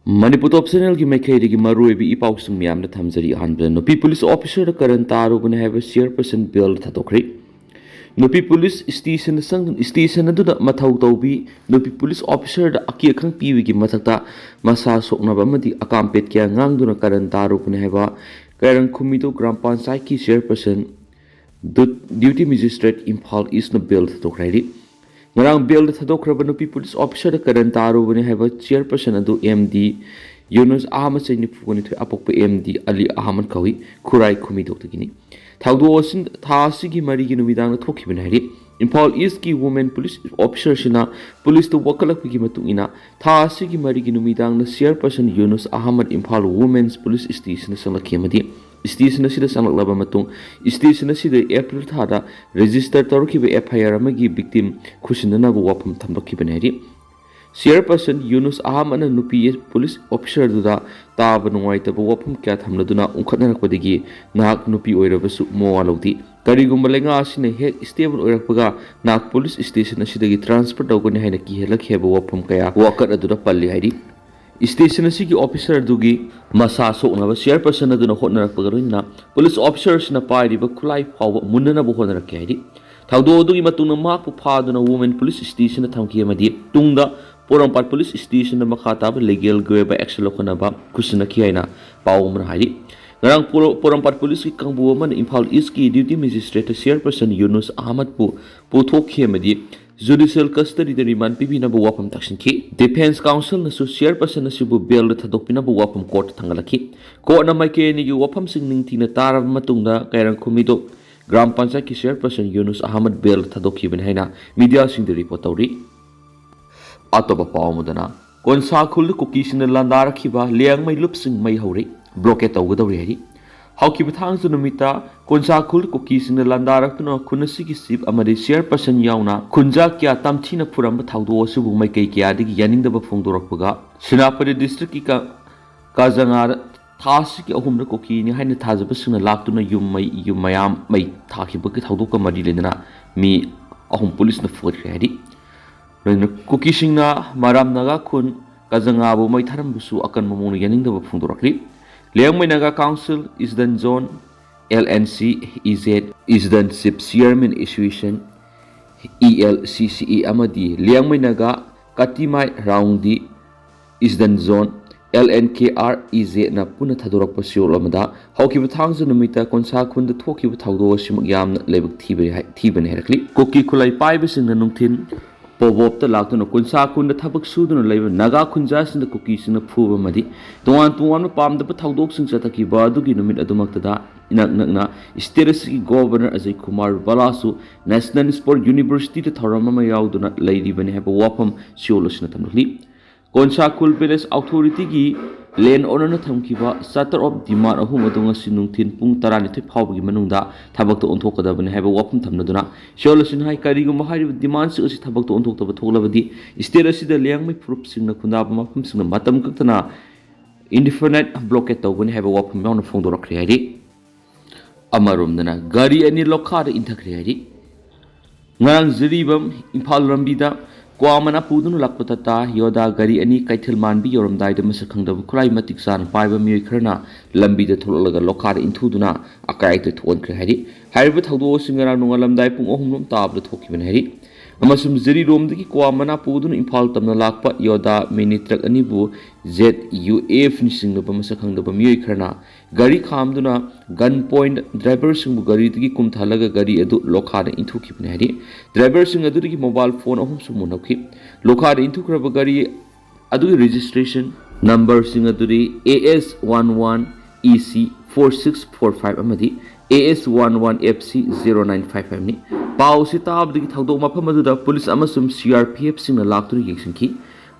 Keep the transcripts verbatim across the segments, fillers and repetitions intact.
ꯃꯅꯤꯄꯨꯔ ꯇꯣꯞ ꯆꯦꯅꯦꯜꯒꯤ ꯃꯥꯏꯀꯩꯗꯒꯤ ꯃꯔꯨꯑꯣꯏꯕ ꯏ ꯄꯥꯎꯁꯤꯡ ꯃꯌꯥꯝꯅ ꯊꯝꯖꯔꯤ꯫ ꯑꯍꯥꯟꯕꯗ, ꯅꯨꯄꯤ ꯄꯨꯂꯤꯁ ꯑꯣꯐꯤꯁꯔꯗ ꯀꯔꯟ ꯇꯥꯔꯨꯕꯅꯤ ꯍꯥꯏꯕ ꯆꯤꯌꯔꯄꯔꯁꯟ ꯕꯦꯜꯗ ꯊꯥꯗꯣꯛꯈ꯭ꯔꯦ꯫ ꯅꯨꯄꯤ ꯄꯨꯂꯤꯁ ꯁ꯭ꯇꯦꯁꯟꯗ ꯆꯪꯗꯨꯅ ꯁ꯭ꯇꯦꯁꯟ ꯑꯗꯨꯗ ꯃꯊꯧ ꯇꯧꯕꯤ ꯅꯨꯄꯤ ꯄꯨꯂꯤꯁ ꯑꯣꯐꯤꯁꯔꯗ ꯑꯀꯤ ꯑꯈꯪ ꯄꯤꯕꯒꯤ ꯃꯊꯛꯇ ꯃꯁꯥ ꯁꯣꯛꯅꯕ ꯑꯃꯗꯤ ꯑꯀꯥꯝꯄꯦꯠ ꯀꯌꯥ ꯉꯥꯡꯗꯨꯅ ꯀꯔꯟ ꯇꯥꯔꯨꯕꯅꯤ ꯍꯥꯏꯕ ꯀꯩꯔꯪ ꯈꯨꯃꯤꯗꯣ ꯒ꯭ꯔꯥꯝ ꯄꯟꯆꯥꯌꯠꯀꯤ ꯆꯤꯌꯔꯄꯔꯁꯟ ꯗꯨ-, ꯗ꯭ꯌꯨꯇꯤ ꯃꯦꯖꯤꯁꯇ꯭ꯔꯦꯠ ꯏꯝꯐꯥꯜ ꯏꯁꯅ ꯕꯦꯜꯗ ꯊꯥꯗꯣꯛꯈ꯭ꯔꯦ ꯍꯥꯏꯔꯤ꯫ ꯉꯔꯥꯡ ꯕꯦꯜꯗ ꯊꯥꯗꯣꯛꯈ꯭ꯔꯕ ꯅꯨꯄꯤ ꯄꯨꯂꯤꯁ ꯑꯣꯐꯤꯁꯔꯗ ꯀꯔꯟ ꯇꯥꯔꯨꯕꯅꯤ ꯍꯥꯏꯕ ꯆꯤꯌꯔꯄꯔꯁꯟ ꯑꯗꯨ ꯑꯦꯝ ꯗꯤ ꯌꯨꯅꯨꯁ ꯑꯍꯃꯗ, ꯆꯍꯤ ꯅꯤꯐꯨꯒ ꯅꯤꯊꯣꯏ, ꯑꯄꯣꯛꯄ ꯑꯦꯝ ꯗꯤ ꯑꯂꯤ ꯑꯍꯃꯗ ꯀꯧꯏ, ꯈꯨꯔꯥꯏ ꯈꯨꯃꯤꯗꯣꯛꯇꯒꯤꯅꯤ꯫ ꯊꯧꯗꯣꯛ ꯑꯁꯤ ꯊꯥ ꯑꯁꯤꯒꯤ ꯃꯔꯤꯒꯤ ꯅꯨꯃꯤꯗꯥꯡꯗ ꯊꯣꯛꯈꯤꯕꯅꯤ ꯍꯥꯏꯔꯤ꯫ ꯏꯝꯐꯥꯜ ꯏꯁꯀꯤ ꯋꯨꯃꯦꯟ ꯄꯨꯂꯤꯁ ꯑꯣꯐꯤꯁꯔꯁꯤꯅ ꯄꯨꯂꯤꯁꯇ ꯋꯥꯀꯠꯂꯛꯄꯒꯤ ꯃꯇꯨꯡ ꯏꯟꯅ, ꯊꯥ ꯑꯁꯤꯒꯤ ꯃꯔꯤꯒꯤ ꯅꯨꯃꯤꯗꯥꯡꯗ ꯆꯤꯌꯔꯄꯔꯁꯟ ꯌꯨꯅꯨꯁ ꯑꯍꯃꯗ ꯏꯝꯐꯥꯜ ꯋꯨꯃꯦꯟꯁ ꯄꯨꯂꯤꯁ ꯁ꯭ꯇꯦꯁꯟꯗ ꯆꯪꯂꯛꯈꯤ ꯑꯃꯗꯤ ꯁ꯭ꯇꯦꯁꯟ ꯑꯁꯤꯗ ꯆꯪꯂꯛꯂꯕ ꯃꯇꯨꯡ, ꯁ꯭ꯇꯦꯁꯟ ꯑꯁꯤꯗ ꯑꯦꯄ꯭ꯔꯤꯜ ꯊꯥꯗ ꯔꯦꯖꯤꯁꯇꯔ ꯇꯧꯔꯛꯈꯤꯕ ꯑꯦꯐ ꯑꯥꯏ ꯑꯥꯔ ꯑꯃꯒꯤ ꯚꯤꯛꯇꯤꯝ ꯈꯨꯠꯁꯤꯟꯅꯅꯕ ꯋꯥꯐꯝ ꯊꯝꯂꯛꯈꯤꯕꯅꯤ ꯍꯥꯏꯔꯤ꯫ ꯆꯤꯌꯔꯄꯔꯁꯟ ꯌꯨꯅꯨꯁ ꯑꯍꯃꯗꯅ ꯅꯨꯄꯤ ꯄꯨꯂꯤꯁ ꯑꯣꯐꯤꯁꯔꯗꯨꯗ ꯇꯥꯕ ꯅꯨꯡꯉꯥꯏꯇꯕ ꯋꯥꯐꯝ ꯀꯌꯥ ꯊꯝꯂꯗꯨꯅ ꯎꯪꯈꯠꯅꯔꯛꯄꯗꯒꯤ ꯅꯍꯥꯛ ꯅꯨꯄꯤ ꯑꯣꯏꯔꯕꯁꯨ ꯃꯋꯥ ꯂꯧꯗꯦ꯫ ꯀꯔꯤꯒꯨꯝꯕ ꯂꯩꯉꯥꯛ ꯑꯁꯤꯅ ꯍꯦꯛ ꯁ꯭ꯇꯦꯕꯜ ꯑꯣꯏꯔꯛꯄꯒ ꯅꯍꯥꯛ ꯄꯨꯂꯤꯁ ꯁ꯭ꯇꯦꯁꯟ ꯑꯁꯤꯗꯒꯤ ꯇ꯭ꯔꯥꯟꯁꯐꯔ ꯇꯧꯒꯅꯤ ꯍꯥꯏꯅ ꯀꯤꯍꯜꯂꯛꯈꯤ ꯍꯥꯏꯕ ꯋꯥꯐꯝ ꯀꯌꯥ ꯋꯥꯀꯠ ꯑꯗꯨꯗ ꯄꯜꯂꯤ ꯍꯥꯏꯔꯤ꯫ ꯁ꯭ꯇꯦꯁꯟ ꯑꯁꯤꯒꯤ ꯑꯣꯐꯤꯁꯔ ꯑꯗꯨꯒꯤ ꯃꯁꯥ ꯁꯣꯛꯅꯕ ꯆꯤꯌꯔꯄꯔꯁꯟ ꯑꯗꯨꯅ ꯍꯣꯠꯅꯔꯛꯄꯒ ꯂꯣꯏꯅꯅ ꯄꯨꯂꯤꯁ ꯑꯣꯐꯤꯁꯔꯁꯤꯅ ꯄꯥꯏꯔꯤꯕ ꯈꯨꯠꯂꯥꯏ ꯐꯥꯎꯕ ꯃꯨꯟꯅꯅꯕ ꯍꯣꯠꯅꯔꯛꯈꯤ ꯍꯥꯏꯔꯤ꯫ ꯊꯧꯗꯣꯛ ꯑꯗꯨꯒꯤ ꯃꯇꯨꯡꯗ ꯃꯍꯥꯛꯄꯨ ꯐꯥꯗꯨꯅ ꯋꯨꯃꯦꯟ ꯄꯨꯂꯤꯁ ꯁ꯭ꯇꯦꯁꯟꯗ ꯊꯝꯈꯤ ꯑꯃꯗꯤ ꯇꯨꯡꯗ ꯄꯣꯔꯣꯝꯄꯥꯠ ꯄꯨꯂꯤꯁ ꯁ꯭ꯇꯦꯁꯟꯗ ꯃꯈꯥ ꯇꯥꯕ ꯂꯤꯒꯦꯜꯒꯤ ꯑꯣꯏꯕ ꯑꯦꯛꯁꯟ ꯂꯧꯈꯠꯅꯕ ꯈꯨꯠꯁꯤꯟꯅꯈꯤ ꯍꯥꯏꯅ ꯄꯥꯎ ꯑꯃꯅ ꯍꯥꯏꯔꯤ꯫ ꯉꯔꯥꯡ ꯄꯣꯔꯣ-, ꯄꯣꯔꯣꯝꯄꯥꯠ ꯄꯨꯂꯤꯁꯀꯤ ꯀꯥꯡꯕꯨ ꯑꯃꯅ ꯏꯝꯐꯥꯜ ꯏꯁꯀꯤ ꯗ꯭ꯌꯨꯇꯤ ꯃꯦꯖꯤꯁꯇ꯭ꯔꯦꯠꯇ ꯆꯤꯌꯔꯄꯔꯁꯟ ꯌꯨꯅꯨꯁ ꯑꯍꯃꯗꯄꯨ ꯄꯨꯊꯣꯛꯈꯤ ꯑꯃꯗꯤ ꯖꯨꯗꯤꯁꯤꯌꯦꯜ ꯀꯁꯇꯗꯤꯗ ꯔꯤꯃꯥꯟ ꯄꯤꯕꯤꯅꯕ ꯋꯥꯐꯝ ꯇꯥꯛꯁꯤꯟꯈꯤ꯫ ꯗꯤꯐꯦꯟꯁ ꯀꯥꯎꯟꯁꯤꯜꯅꯁꯨ ꯆꯤꯌꯔꯄꯔꯁꯟ ꯑꯁꯤꯕꯨ ꯕꯦꯜꯗ ꯊꯥꯗꯣꯛꯄꯤꯅꯕ ꯋꯥꯐꯝ ꯀꯣꯔꯠꯇ ꯊꯥꯡꯒꯠꯂꯛꯈꯤ꯫ ꯀꯣꯔꯠꯅ ꯃꯥꯏꯀꯩ ꯑꯅꯤꯒꯤ ꯋꯥꯐꯝꯁꯤꯡ ꯅꯤꯡꯊꯤꯅ ꯇꯥꯔꯕ ꯃꯇꯨꯡꯗ ꯀꯩꯔꯪ ꯈꯨꯃꯤꯗꯣꯛ ꯒ꯭ꯔꯥꯝ ꯄꯟꯆꯥꯌꯠꯀꯤ ꯆꯤꯌꯔꯄꯔꯁꯟ ꯌꯨꯅꯨꯁ ꯑꯍꯃꯗ ꯕꯦꯜꯗ ꯊꯥꯗꯣꯛꯈꯤꯕꯅꯤ ꯍꯥꯏꯅ ꯃꯤꯗꯤꯌꯥꯁꯤꯡꯗ ꯔꯤꯄꯣꯔꯠ ꯇꯧꯔꯤ꯫ ꯑꯇꯣꯞꯄ ꯄꯥꯎ ꯑꯃꯗꯅ, ꯀꯣꯟꯁꯥꯈꯨꯜꯗ ꯀꯨꯀꯤꯁꯤꯡꯅ ꯂꯥꯟꯗꯥꯔꯛꯈꯤꯕ ꯂꯤꯌꯥꯡꯃꯩ ꯂꯨꯞꯁꯤꯡ ꯃꯩ ꯍꯧꯔꯦ, ꯕ꯭ꯂꯣꯀꯦꯠ ꯇꯧꯒꯗꯧꯔꯤ ꯍꯥꯏꯔꯤ꯫ ꯍꯧꯈꯤꯕ ꯊꯥꯡꯖ ꯅꯨꯃꯤꯠꯇ ꯀꯣꯟꯁꯥꯈꯨꯜ ꯀꯨꯀꯤꯁꯤꯡꯅ ꯂꯥꯟꯗꯥꯔꯛꯇꯨꯅ ꯈꯨꯟ ꯑꯁꯤꯒꯤ ꯆꯤꯐ ꯑꯃꯗꯤ ꯆꯤꯌꯔꯄꯔꯁꯟ ꯌꯥꯎꯅ ꯈꯨꯟꯖꯥ ꯀꯌꯥ ꯇꯝꯊꯤꯅ ꯐꯨꯔꯝꯕ ꯊꯧꯗꯣꯛ ꯑꯁꯤꯕꯨ ꯃꯥꯏꯀꯩ ꯀꯌꯥꯗꯒꯤ ꯌꯥꯅꯤꯡꯗꯕ ꯐꯣꯡꯗꯣꯔꯛꯄꯒ, ꯁꯦꯅꯥꯄꯇꯤ ꯗꯤꯁꯇ꯭ꯔꯤꯛꯀꯤ ꯀ-, ꯀꯥꯖꯉꯥꯗ ꯊꯥ ꯑꯁꯤꯒꯤ ꯑꯍꯨꯝꯗ ꯀꯨꯀꯤꯅꯤ ꯍꯥꯏꯅ ꯊꯥꯖꯕꯁꯤꯡꯅ ꯂꯥꯛꯇꯨꯅ ꯌꯨꯝ ꯃꯩ, ꯌꯨꯝ ꯃꯌꯥꯝ ꯃꯩ ꯊꯥꯈꯤꯕꯒꯤ ꯊꯧꯗꯣꯛꯀ ꯃꯔꯤ ꯂꯩꯅꯅ ꯃꯤ ꯑꯍꯨꯝ ꯄꯨꯂꯤꯁꯅ ꯐꯨꯒꯠꯈ꯭ꯔꯦ ꯍꯥꯏꯔꯤ꯫ ꯂꯣꯏꯅꯅ ꯀꯨꯀꯤꯁꯤꯡꯅ ꯃꯔꯥꯝ ꯅꯥꯒꯥ ꯈꯨꯟ ꯀꯖꯉꯥꯕꯨ ꯃꯩ ꯊꯥꯔꯝꯕꯁꯨ ꯑꯀꯟꯕ ꯃꯑꯣꯡꯗ ꯌꯥꯅꯤꯡꯗꯕ ꯐꯣꯡꯗꯣꯔꯛꯂꯤ꯫ Liangmai Naga council, eastern zone, L N C E Z, eastern chief chairmen association, E L C C E, ꯑꯃꯗꯤ Liangmai Naga Katimai Raungdi eastern zone, L N K R E ꯖꯦꯠꯅ ꯄꯨꯟꯅ ꯊꯥꯗꯣꯔꯛꯄ ꯆꯌꯣꯜ ꯑꯃꯗ ꯍꯧꯈꯤꯕ ꯊꯥꯡꯖ ꯅꯨꯃꯤꯠꯇ ꯀꯣꯟꯁꯥ ꯈꯨꯟꯗ ꯊꯣꯛꯈꯤꯕ ꯊꯧꯗꯣꯛ ꯑꯁꯤꯃꯛ ꯌꯥꯝꯅ ꯂꯥꯏꯕꯛ ꯊꯤꯕꯅꯤ ꯍꯥꯏ-, ꯊꯤꯕꯅꯤ ꯍꯥꯏꯔꯛꯂꯤ꯫ ꯀꯨꯀꯤ ꯈꯨꯠꯂꯥꯏ ꯄꯥꯏꯕꯁꯤꯡꯅ ꯅꯨꯡꯊꯤꯜ ꯄꯣꯕꯣꯞꯇ ꯂꯥꯛꯇꯨꯅ ꯀꯣꯟꯁꯥ ꯈꯨꯟꯗ ꯊꯕꯛ ꯁꯨꯗꯨꯅ ꯂꯩꯕ ꯅꯥꯒꯥ ꯈꯨꯟꯖꯥꯁꯤꯡꯗ ꯀꯨꯀꯤꯁꯤꯡꯅ ꯐꯨꯕ ꯑꯃꯗꯤ ꯇꯣꯉꯥꯟ ꯇꯣꯉꯥꯟꯕ ꯄꯥꯝꯗꯕ ꯊꯧꯗꯣꯛꯁꯤꯡ ꯆꯠꯊꯈꯤꯕ ꯑꯗꯨꯒꯤ ꯅꯨꯃꯤꯠ ꯑꯗꯨꯃꯛꯇꯗ ꯏꯅꯛ ꯅꯛꯅ ꯁ꯭ꯇꯦꯠ ꯑꯁꯤꯒꯤ governor Ajay Kumar ꯕꯂꯥꯁꯨ national sport ꯌꯨꯅꯤꯚꯔꯁꯤꯇꯤꯗ ꯊꯧꯔꯝ ꯑꯃ ꯌꯥꯎꯗꯨꯅ ꯂꯩꯔꯤꯕꯅꯤ ꯍꯥꯏꯕ ꯋꯥꯐꯝ ꯁꯤꯑꯣꯜ ꯑꯁꯤꯅ ꯊꯝꯂꯛꯂꯤ꯫ ꯀꯣꯟꯁꯥ ꯈꯨꯜ ꯚꯤꯂꯦꯖ ꯑꯣꯊꯣꯔꯤꯇꯤꯒꯤ ꯂꯦꯟ ꯑꯣꯅꯔꯅ ꯊꯝꯈꯤꯕ ꯆꯥꯔꯇꯔ ꯑꯣꯐ ꯗꯤꯃꯥꯟ ꯑꯍꯨꯝ ꯑꯗꯨ ꯉꯁꯤ ꯅꯨꯡꯊꯤꯜ ꯄꯨꯡ ꯇꯔꯥꯅꯤꯊꯣꯏ ꯐꯥꯎꯕꯒꯤ ꯃꯅꯨꯡꯗ ꯊꯕꯛꯇ ꯑꯣꯟꯊꯣꯛꯀꯗꯕꯅꯤ ꯍꯥꯏꯕ ꯋꯥꯐꯝ ꯊꯝꯅꯗꯨꯅ ꯁꯤꯑꯣꯜ ꯑꯁꯤꯅ ꯍꯥꯏ, ꯀꯔꯤꯒꯨꯝꯕ ꯍꯥꯏꯔꯤꯕ ꯗꯤꯃꯥꯟꯁꯤꯡ ꯑꯁꯤ ꯊꯕꯛꯇ ꯑꯣꯟꯊꯣꯛꯇꯕ ꯊꯣꯛꯂꯕꯗꯤ ꯁ꯭ꯇꯦꯠ ꯑꯁꯤꯗ ꯂꯤꯌꯥꯡꯃꯩ ꯐꯨꯔꯨꯞꯁꯤꯡꯅ ꯈꯨꯟꯗꯥꯕ ꯃꯐꯝꯁꯤꯡꯗ ꯃꯇꯝ ꯀꯛꯇꯅ ꯏꯟꯗꯤꯐꯤꯅꯥꯏꯠ ꯕ꯭ꯂꯣꯀꯦꯠ ꯇꯧꯒꯅꯤ ꯍꯥꯏꯕ ꯋꯥꯐꯝ ꯌꯥꯎꯅ ꯐꯣꯡꯗꯣꯔꯛꯈ꯭ꯔꯦ ꯍꯥꯏꯔꯤ꯫ ꯑꯃꯔꯣꯝꯗꯅ ꯒꯥꯔꯤ ꯑꯅꯤ ꯂꯣꯈꯥꯗ ꯏꯟꯊꯈ꯭ꯔꯦ ꯍꯥꯏꯔꯤ꯫ ꯉꯔꯥꯡ ꯖꯤꯔꯤꯕꯥꯝ ꯏꯝꯐꯥꯜ ꯂꯝꯕꯤꯗ ꯀ꯭ꯋꯥ ꯃꯅꯥ ꯄꯨꯗꯨꯅ ꯂꯥꯛꯄ ꯇꯥꯇꯥ ꯌꯣꯗꯥ ꯒꯥꯔꯤ ꯑꯅꯤ ꯀꯩꯊꯦꯜ ꯃꯥꯟꯕꯤ ꯌꯧꯔꯝꯗꯥꯏꯗ ꯃꯁꯛ ꯈꯪꯗꯕ ꯈꯨꯠꯂꯥꯏ ꯃꯇꯤꯛ ꯆꯥꯅ ꯄꯥꯏꯕ ꯃꯤꯑꯣꯏ ꯈꯔꯅ ꯂꯝꯕꯤꯗ ꯊꯣꯛꯂꯛꯂꯒ ꯂꯣꯈꯥꯗ ꯏꯟꯊꯨꯗꯨꯅ ꯑꯀꯥꯏ ꯑꯇꯣꯏ ꯊꯣꯛꯍꯟꯈ꯭ꯔꯦ ꯍꯥꯏꯔꯤ꯫ ꯍꯥꯏꯔꯤꯕ ꯊꯧꯗꯣꯛ ꯑꯁꯤ ꯉꯔꯥꯡ ꯅꯣꯡꯉꯥꯜꯂꯝꯗꯥꯏ ꯄꯨꯡ ꯑꯍꯨꯝ ꯂꯣꯝ ꯇꯥꯕꯗ ꯊꯣꯛꯈꯤꯕꯅꯤ ꯍꯥꯏꯔꯤ꯫ ꯑꯃꯁꯨꯡ ꯖꯤꯔꯤꯔꯣꯝꯗꯒꯤ ꯀ꯭ꯋꯥ ꯃꯅꯥ ꯄꯨꯗꯨꯅ ꯏꯝꯐꯥꯜ ꯇꯝꯅ ꯂꯥꯛꯄ ꯌꯣꯗꯥ ꯃꯤꯅꯤ ꯇ꯭ꯔꯛ ꯑꯅꯤꯕꯨ ꯖꯦꯠ ꯌꯨ ꯑꯦꯐꯅ ꯆꯤꯡꯅꯕ ꯃꯁꯛ ꯈꯪꯗꯕ ꯃꯤꯑꯣꯏ ꯈꯔꯅ ꯒꯥꯔꯤ ꯈꯥꯝꯗꯨꯅ ꯒꯟ ꯄꯣꯏꯟꯠ ꯗ꯭ꯔꯥꯏꯚꯔꯁꯤꯡꯕꯨ ꯒꯥꯔꯤꯗꯒꯤ ꯀꯨꯝꯊꯍꯜꯂꯒ ꯒꯥꯔꯤ ꯑꯗꯨ ꯂꯣꯈꯥꯗ ꯏꯟꯊꯨꯈꯤꯕꯅꯤ ꯍꯥꯏꯔꯤ꯫ ꯗ꯭ꯔꯥꯏꯚꯔꯁꯤꯡ ꯑꯗꯨꯗꯒꯤ ꯃꯣꯕꯥꯏꯜ ꯐꯣꯟ ꯑꯍꯨꯝꯁꯨ ꯃꯨꯟꯅꯈꯤ꯫ ꯂꯣꯈꯥꯗ ꯏꯟꯊꯨꯈ꯭ꯔꯕ ꯒꯥꯔꯤ ꯑꯗꯨꯒꯤ ꯔꯦꯖꯤꯁꯇ꯭ꯔꯦꯁꯟ ꯅꯝꯕꯔꯁꯤꯡ ꯑꯗꯨꯗꯤ A S one one E C four six four five ꯑꯃꯗꯤ A S one one F C zero nine five five ꯅꯤ꯫ ꯄꯥꯎ ꯑꯁꯤ ꯇꯥꯕꯗꯒꯤ ꯊꯧꯗꯣꯛ ꯃꯐꯝ ꯑꯗꯨꯗ ꯄꯨꯂꯤꯁ ꯑꯃꯁꯨꯡ C R P F ꯁꯤꯡꯅ ꯂꯥꯛꯇꯨꯅ ꯌꯦꯡꯁꯤꯟꯈꯤ꯫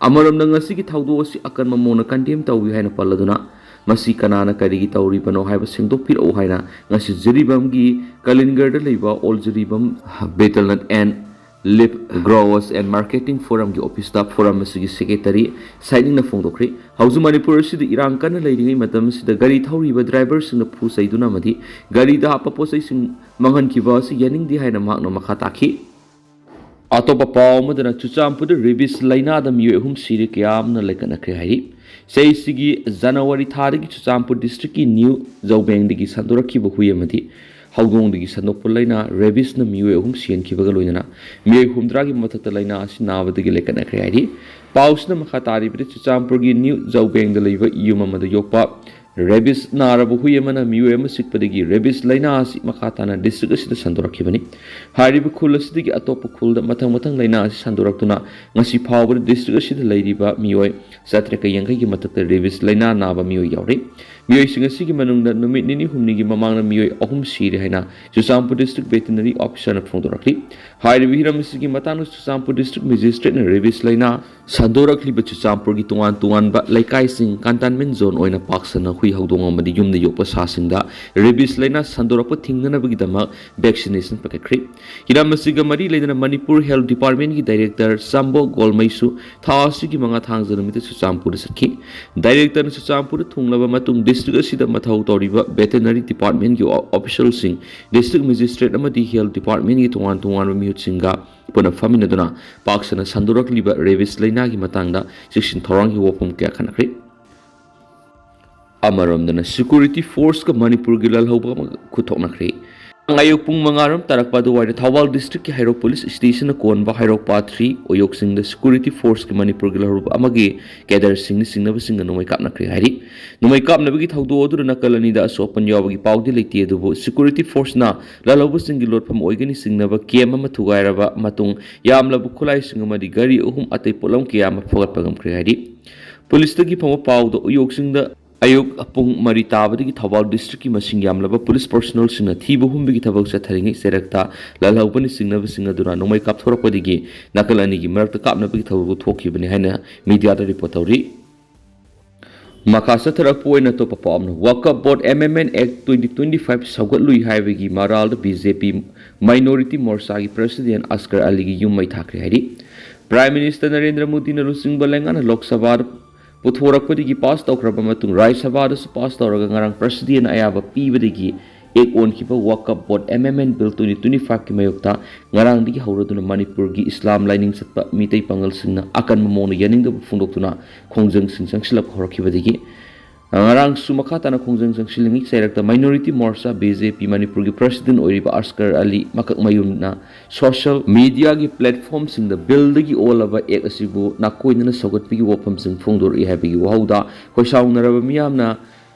ꯑꯃꯔꯣꯝꯗ, ꯉꯁꯤꯒꯤ ꯊꯧꯗꯣꯛ ꯑꯁꯤ ꯑꯀꯟꯕ ꯃꯑꯣꯡꯗ ꯀꯟꯗꯦꯝ ꯇꯧꯏ ꯍꯥꯏꯅ ꯄꯜꯂꯗꯨꯅ, ꯃꯁꯤ ꯀꯅꯥꯅ ꯀꯔꯤꯒꯤ ꯇꯧꯔꯤꯕꯅꯣ ꯍꯥꯏꯕ ꯁꯦꯡꯗꯣꯛꯄꯤꯔꯛꯎ ꯍꯥꯏꯅ ꯉꯁꯤ ꯖꯤꯔꯤꯕꯥꯝꯒꯤ ꯀꯂꯤꯟꯒꯔꯗ ꯂꯩꯕ all Jiribam Betel Nut and Leaf Growers and Marketing Forumꯒꯤ ꯑꯣꯐꯤꯁꯇ ꯐꯣꯔꯝ ꯑꯁꯤꯒꯤ ꯁꯦꯀ꯭ꯔꯦꯇꯔꯤ ꯁꯥꯏꯅꯤꯡꯅ ꯐꯣꯡꯗꯣꯛꯈ꯭ꯔꯤ꯫ ꯍꯧꯖꯤꯛ ꯃꯅꯤꯄꯨꯔ ꯑꯁꯤꯗ ꯏꯔꯥꯡ ꯀꯟꯅ ꯂꯩꯔꯤꯉꯩ ꯃꯇꯝ ꯑꯁꯤꯗ ꯒꯥꯔꯤ ꯊꯧꯔꯤꯕ ꯗ꯭ꯔꯥꯏꯚꯔꯁꯤꯡꯅ ꯐꯨ ꯆꯩꯗꯨꯅ ꯑꯃꯗꯤ ꯒꯥꯔꯤꯗ ꯍꯥꯞꯄ ꯄꯣꯠ ꯆꯩꯁꯤꯡ ꯃꯥꯡꯍꯟꯈꯤꯕ ꯑꯁꯤ ꯌꯥꯅꯤꯡꯗꯦ ꯍꯥꯏꯅ ꯃꯍꯥꯛꯅ ꯃꯈꯥ ꯇꯥꯈꯤ꯫ ꯑꯇꯣꯞꯄ ꯄꯥꯎ ꯑꯃꯗꯅ ꯆꯨꯔꯆꯥꯟꯄꯨꯔꯗ ꯔꯦꯕꯤꯁ ꯂꯥꯏꯅꯥꯗ ꯃꯤꯑꯣꯏ ꯑꯍꯨꯝ ꯁꯤꯔꯦ, ꯀꯌꯥ ꯑꯃꯅ ꯂꯩꯈꯠꯅꯈ꯭ꯔꯦ ꯍꯥꯏꯔꯤ꯫ ꯆꯍꯤꯁꯤꯒꯤ ꯖꯅꯋꯥꯔꯤ ꯊꯥꯗꯒꯤ ꯆꯨꯔꯆꯥꯟꯄꯨꯔ ꯗꯤꯁꯇ꯭ꯔꯤꯛꯀꯤ ꯅ꯭ꯌꯨ ꯖꯧꯕꯦꯡꯗꯒꯤ ꯁꯟꯗꯣꯔꯛꯈꯤꯕ ꯍꯨꯏ ꯑꯃꯗꯤ ꯍꯧꯗꯣꯡꯗꯒꯤ ꯁꯟꯗꯣꯛꯄ ꯂꯥꯏꯅꯥ ꯔꯦꯕꯤꯁꯅ ꯃꯤꯑꯣꯏ ꯑꯍꯨꯝ ꯁꯤꯍꯟꯈꯤꯕꯒ ꯂꯣꯏꯅꯅ ꯃꯤꯑꯣꯏ ꯍꯨꯝꯗ꯭ꯔꯥꯒꯤ ꯃꯊꯛꯇ ꯂꯥꯏꯅꯥ ꯑꯁꯤ ꯅꯥꯕꯗꯒꯤ ꯂꯩꯈꯠꯅꯈ꯭ꯔꯦ ꯍꯥꯏꯔꯤ꯫ ꯄꯥꯎꯁꯤꯅ ꯃꯈꯥ ꯇꯥꯔꯤꯕꯗ ꯆꯨꯔꯆꯥꯟꯄꯨꯔꯒꯤ ꯅ꯭ꯌꯨ ꯖꯧꯕꯦꯡꯗ ꯂꯩꯕ ꯌꯨꯝ ꯑꯃꯗ ꯌꯣꯛꯄ ꯔꯦꯕꯤꯁ ꯅꯥꯔꯕ ꯍꯨꯏ ꯑꯃꯅ ꯃꯤꯑꯣꯏ ꯑꯃ ꯆꯤꯛꯄꯗꯒꯤ ꯔꯦꯕꯤꯁ ꯂꯥꯏꯅꯥ ꯑꯁꯤ ꯃꯈꯥ ꯇꯥꯅ ꯗꯤꯁꯇ꯭ꯔꯤꯛ ꯑꯁꯤꯗ ꯁꯟꯗꯣꯔꯛꯈꯤꯕꯅꯤ꯫ ꯍꯥꯏꯔꯤꯕ ꯈꯨꯜ ꯑꯁꯤꯗꯒꯤ ꯑꯇꯣꯞꯄ ꯈꯨꯜꯗ ꯃꯊꯪ ꯃꯊꯪ ꯂꯥꯏꯅꯥ ꯑꯁꯤ ꯁꯟꯗꯣꯔꯛꯇꯨꯅ ꯉꯁꯤ ꯐꯥꯎꯕꯗ ꯗꯤꯁꯇ꯭ꯔꯤꯛ ꯑꯁꯤꯗ ꯂꯩꯔꯤꯕ ꯃꯤꯑꯣꯏ ꯆꯥꯇ꯭ꯔꯦꯠꯀ ꯌꯥꯡꯈꯩꯒꯤ ꯃꯊꯛꯇ ꯔꯦꯕꯤꯁ ꯂꯥꯏꯅꯥ ꯅꯥꯕ ꯃꯤꯑꯣꯏ ꯌꯥꯎꯔꯤ꯫ ꯃꯤꯑꯣꯏꯁꯤꯡ ꯑꯁꯤꯒꯤ ꯃꯅꯨꯡꯗ ꯅꯨꯃꯤꯠ ꯅꯤꯅꯤ ꯍꯨꯝꯅꯤꯒꯤ ꯃꯃꯥꯡꯗ ꯃꯤꯑꯣꯏ ꯑꯍꯨꯝ ꯁꯤꯔꯦ ꯍꯥꯏꯅ ꯆꯨꯔꯆꯥꯟꯄꯨꯔ ꯗꯤꯁꯇ꯭ꯔꯤꯛ ꯚꯦꯇꯤꯅꯔꯤ ꯑꯣꯐꯤꯁꯔꯅ ꯐꯣꯡꯗꯣꯔꯛꯂꯤ꯫ ꯍꯥꯏꯔꯤꯕ ꯍꯤꯔꯝ ꯑꯁꯤꯒꯤ ꯃꯇꯥꯡꯗ ꯆꯨꯔꯆꯥꯟꯄꯨꯔ ꯗꯤꯁꯇ꯭ꯔꯤꯛ ꯃꯦꯖꯤꯁꯇ꯭ꯔꯦꯠꯅ ꯔꯦꯕꯤꯁ ꯂꯥꯏꯅꯥ ꯁꯟꯗꯣꯔꯛꯂꯤꯕ ꯆꯨꯔꯆꯥꯟꯄꯨꯔꯒꯤ ꯇꯣꯉꯥꯟ ꯇꯣꯉꯥꯟꯕ ꯂꯩꯀꯥꯏꯁꯤꯡ, ꯀꯟꯇꯦꯟꯃꯦꯟ ꯖꯣꯟ ꯑꯣꯏꯅ ꯄꯥꯛ ꯁꯟꯅ ꯍꯨꯏ ꯍꯧꯗꯣꯡ ꯑꯃꯗꯤ ꯌꯨꯝꯗ ꯌꯣꯛꯄ ꯁꯥꯁꯤꯡꯗ ꯔꯦꯕꯤꯁ ꯂꯥꯏꯅꯥ ꯁꯟꯗꯣꯔꯛꯄ ꯊꯤꯡꯅꯅꯕꯒꯤꯗꯃꯛ ꯚꯦꯛꯁꯤꯅꯦꯁꯟ ꯄꯥꯏꯈꯠꯈ꯭ꯔꯤ꯫ ꯍꯤꯔꯝ ꯑꯁꯤꯒ ꯃꯔꯤ ꯂꯩꯅꯅ ꯃꯅꯤꯄꯨꯔ ꯍꯦꯜꯊ ꯗꯤꯄꯥꯔꯠꯃꯦꯟꯒꯤ ꯗꯥꯏꯔꯦꯛꯇꯔ ꯆꯥꯝꯕꯣ ꯒꯣꯜꯃꯩꯁꯨ ꯊꯥ ꯑꯁꯤꯒꯤ ꯃꯉꯥ ꯊꯥꯡꯖ ꯅꯨꯃꯤꯠꯇ ꯆꯨꯔꯆꯥꯟꯄꯨꯔꯗ ꯆꯠꯈꯤ꯫ ꯗꯥꯏꯔꯦꯛꯇꯔꯅ ꯆꯨꯔꯆꯥꯟꯄꯨꯔꯗ ꯊꯨꯡꯂꯕ ꯃꯇꯨꯡ ꯗꯤꯁꯇ꯭ꯔꯤꯛ ꯑꯁꯤꯗ ꯃꯊꯧ ꯇꯧꯔꯤꯕ ꯚꯦꯇꯦꯅꯔꯤ ꯗꯤꯄꯥꯔꯠꯃꯦꯟꯒꯤ ꯑꯣ-, ꯑꯣꯐꯤꯁꯤꯌꯦꯜꯁꯤꯡ, ꯗꯤꯁꯇ꯭ꯔꯤꯛ ꯃꯦꯖꯤꯁꯇ꯭ꯔꯦꯠ ꯑꯃꯗꯤ ꯍꯦꯜꯊ ꯗꯤꯄꯥꯔꯠꯃꯦꯟꯒꯤ ꯇꯣꯉꯥꯟ ꯇꯣꯉꯥꯟꯕ ꯃꯤꯍꯨꯠꯁꯤꯡꯒ ꯄꯨꯟꯅ ꯐꯝꯃꯤꯟꯅꯗꯨꯅ ꯄꯥꯛ ꯁꯟꯅ ꯁꯟꯗꯣꯔꯛꯂꯤꯕ ꯔꯦꯕꯤꯁ ꯂꯥꯏꯅꯥꯒꯤ ꯃꯇꯥꯡꯗ ꯆꯦꯛꯁꯤꯟ ꯊꯧꯔꯥꯡꯒꯤ ꯋꯥꯐꯝ ꯀꯌꯥ ꯈꯟꯅꯈ꯭ꯔꯦ꯫ ꯑꯃꯔꯣꯝꯗꯅ ꯁꯦꯀ꯭ꯌꯨꯔꯤꯇꯤ ꯐꯣꯔꯁꯀ ꯃꯅꯤꯄꯨꯔꯒꯤ ꯂꯥꯜꯍꯧꯕ ꯑꯃꯒ ꯈꯨꯠ ꯊꯣꯛꯅꯈ꯭ꯔꯦ꯫ ꯑꯌꯨꯛ ꯄꯨꯡ ꯃꯉꯥ ꯔꯣꯝ ꯇꯥꯔꯛꯄ ꯑꯗꯨꯋꯥꯏꯗ ꯊꯧꯕꯥꯜ ꯗꯤꯁꯇ꯭ꯔꯤꯛꯀꯤ ꯍꯩꯔꯣꯛ ꯄꯨꯂꯤꯁ ꯁ꯭ꯇꯦꯁꯟꯅ ꯀꯣꯟꯕ ꯍꯩꯔꯣꯛ ꯄꯥꯠ ꯊ꯭ꯔꯤ ꯎꯌꯣꯛꯁꯤꯡꯗ ꯁꯦꯀ꯭ꯌꯨꯔꯤꯇꯤ ꯐꯣꯔꯁꯀꯤ ꯃꯅꯤꯄꯨꯔꯒꯤ ꯂꯥꯜꯍꯧꯕ ꯑꯃꯒꯤ ꯀꯦꯗꯔꯁꯤꯡꯅ ꯆꯤꯡꯅꯕꯁꯤꯡꯒ ꯅꯣꯡꯃꯩ ꯀꯥꯞꯅꯈ꯭ꯔꯦ ꯍꯥꯏꯔꯤ꯫ ꯅꯣꯡꯃꯩ ꯀꯥꯞꯅꯕꯒꯤ ꯊꯧꯗꯣꯛ ꯑꯗꯨꯗ ꯅꯥꯀꯜ ꯑꯅꯤꯗ ꯑꯁꯣꯛ ꯑꯄꯟ ꯌꯥꯎꯕꯒꯤ ꯄꯥꯎꯗꯤ ꯂꯩꯇꯦ, ꯑꯗꯨꯕꯨ ꯁꯦꯀ꯭ꯌꯨꯔꯤꯇꯤ ꯐꯣꯔꯁꯅ ꯂꯥꯜꯍꯧꯕꯁꯤꯡꯒꯤ ꯂꯣꯠꯐꯝ ꯑꯣꯏꯒꯅꯤ ꯆꯤꯡꯅꯕ ꯀꯦꯝ ꯑꯃ ꯊꯨꯒꯥꯏꯔꯕ ꯃꯇꯨꯡ ꯌꯥꯝꯂꯕ ꯈꯨꯠꯂꯥꯏꯁꯤꯡ ꯑꯃꯗꯤ ꯒꯥꯔꯤ ꯑꯍꯨꯝ ꯑꯇꯩ ꯄꯣꯠꯂꯝ ꯀꯌꯥ ꯑꯃ ꯐꯒꯠꯄ ꯉꯝꯈ꯭ꯔꯦ ꯍꯥꯏꯔꯤ꯫ ꯄꯨꯂꯤꯁꯇꯒꯤ ꯐꯪꯕ ꯄꯥꯎꯗ ꯎꯌꯣꯛꯁꯤꯡꯗ ꯑꯌꯨꯛ ꯄꯨꯡ ꯃꯔꯤ ꯇꯥꯕꯗꯒꯤ ꯊꯧꯕꯥꯜ ꯗꯤꯁꯇ꯭ꯔꯤꯛꯀꯤ ꯃꯁꯤꯡ ꯌꯥꯝꯂꯕ ꯄꯨꯂꯤꯁ ꯄꯔꯁꯣꯅꯦꯜꯁꯤꯡꯅ ꯊꯤꯕ ꯍꯨꯝꯕꯒꯤ ꯊꯕꯛ ꯆꯠꯊꯔꯤꯉꯩ ꯆꯩꯔꯛꯇ ꯂꯥꯜꯍꯧꯕꯅ ꯆꯤꯡꯅꯕꯁꯤꯡ ꯑꯗꯨꯅ ꯅꯣꯡꯃꯩ ꯀꯥꯞꯊꯣꯔꯛꯄꯗꯒꯤ ꯅꯥꯀꯜ ꯑꯅꯤꯒꯤ ꯃꯔꯛꯇ ꯀꯥꯞꯅꯕꯒꯤ ꯊꯧꯗꯣꯛ ꯊꯣꯛꯈꯤꯕꯅꯤ ꯍꯥꯏꯅ ꯃꯤꯗꯤꯌꯥꯗ ꯔꯤꯄꯣꯔꯠ ꯇꯧꯔꯤ꯫ ꯃꯈꯥ ꯆꯠꯊꯔꯛꯄ ꯑꯣꯏꯅ ꯑꯇꯣꯞꯄ ꯄꯥꯎ ꯑꯃꯅ, ꯋꯥꯀꯞ ꯕꯣꯔꯗ ꯑꯦꯃꯦꯟꯗꯃꯦꯟ ꯑꯦꯛ ꯇ꯭ꯋꯦꯟꯇꯤ ꯇ꯭ꯋꯦꯟꯇꯤ ꯐꯥꯏꯚ ꯁꯧꯒꯠꯂꯨꯏ ꯍꯥꯏꯕꯒꯤ ꯃꯔꯥꯜꯗ ꯕꯤ ꯖꯦ ꯄꯤ ꯃꯥꯏꯅꯣꯔꯤꯇꯤ ꯃꯣꯔꯆꯥꯒꯤ ꯄ꯭ꯔꯁꯤꯗꯦꯟ ꯑꯁꯀꯔ ꯑꯂꯤꯒꯤ ꯌꯨꯝ ꯃꯩ ꯊꯥꯈ꯭ꯔꯦ ꯍꯥꯏꯔꯤ꯫ ꯄ꯭ꯔꯥꯏꯝ ꯃꯤꯅꯤꯁꯇꯔ ꯅꯔꯦꯟꯗ꯭ꯔ ꯃꯣꯗꯤꯅ ꯂꯨꯆꯤꯡꯕ ꯂꯩꯉꯥꯛꯅ ꯂꯣꯛ ꯁꯚꯥꯗ ꯄꯨꯊꯣꯔꯛꯄꯗꯒꯤ ꯄꯥꯁ ꯇꯧꯈ꯭ꯔꯕ ꯃꯇꯨꯡ ꯔꯥꯖ꯭ꯌ ꯁꯚꯥꯗꯁꯨ ꯄꯥꯁ ꯇꯧꯔꯒ ꯉꯔꯥꯡ ꯄ꯭ꯔꯁꯤꯗꯦꯟ ꯑꯌꯥꯕ ꯄꯤꯕꯗꯒꯤ ꯑꯦꯛ ꯑꯣꯟꯈꯤꯕ Waqf board, M M N bill twenty twenty ꯐꯥꯏꯚꯀꯤ ꯃꯥꯌꯣꯛꯇ ꯉꯔꯥꯡꯗꯒꯤ ꯍꯧꯔꯗꯨꯅ ꯃꯅꯤꯄꯨꯔꯒꯤ ꯏꯁꯂꯥꯝ ꯂꯥꯏꯅꯤꯡ ꯆꯠꯄ ꯃꯤꯇꯩ ꯄꯥꯉꯜꯁꯤꯡꯅ ꯑꯀꯟꯕ ꯃꯑꯣꯡꯗ ꯌꯥꯅꯤꯡꯗꯕ ꯐꯣꯡꯗꯣꯛꯇꯨꯅ ꯈꯣꯡꯖꯪꯁꯤꯡ ꯆꯪꯁꯤꯜꯂꯛꯄ ꯍꯧꯔꯛꯈꯤꯕꯗꯒꯤ ꯉꯔꯥꯡꯁꯨ ꯃꯈꯥ ꯇꯥꯅ ꯈꯣꯡꯖꯪ ꯆꯪꯁꯤꯜꯂꯤꯉꯩ ꯆꯩꯔꯛꯇ ꯃꯥꯏꯅꯣꯔꯤꯇꯤ ꯃꯣꯔꯆꯥ, ꯕꯤ ꯖꯦ ꯄꯤ, ꯃꯅꯤꯄꯨꯔꯒꯤ ꯄ꯭ꯔꯁꯤꯗꯦꯟ ꯑꯣꯏꯔꯤꯕ ꯑꯁꯀꯔ ꯑꯂꯤ ꯃꯀꯛꯃꯌꯨꯝꯅ ꯁꯣꯁꯤꯌꯦꯜ ꯃꯤꯗꯤꯌꯥꯒꯤ ꯄ꯭ꯂꯦꯠꯐꯣꯝꯁꯤꯡꯗ ꯕꯤꯜꯗꯒꯤ ꯑꯣꯜꯂꯕ ꯑꯦꯛ ꯑꯁꯤꯕꯨ ꯅꯥꯀꯣꯏꯅꯅ ꯁꯧꯒꯠꯄꯒꯤ ꯋꯥꯐꯝꯁꯤꯡ ꯐꯣꯡꯗꯣꯔꯛꯏ ꯍꯥꯏꯕꯒꯤ ꯋꯥꯍꯧꯗ ꯈꯣꯏꯁꯥꯎꯅꯔꯕ ꯃꯤꯌꯥꯝꯅ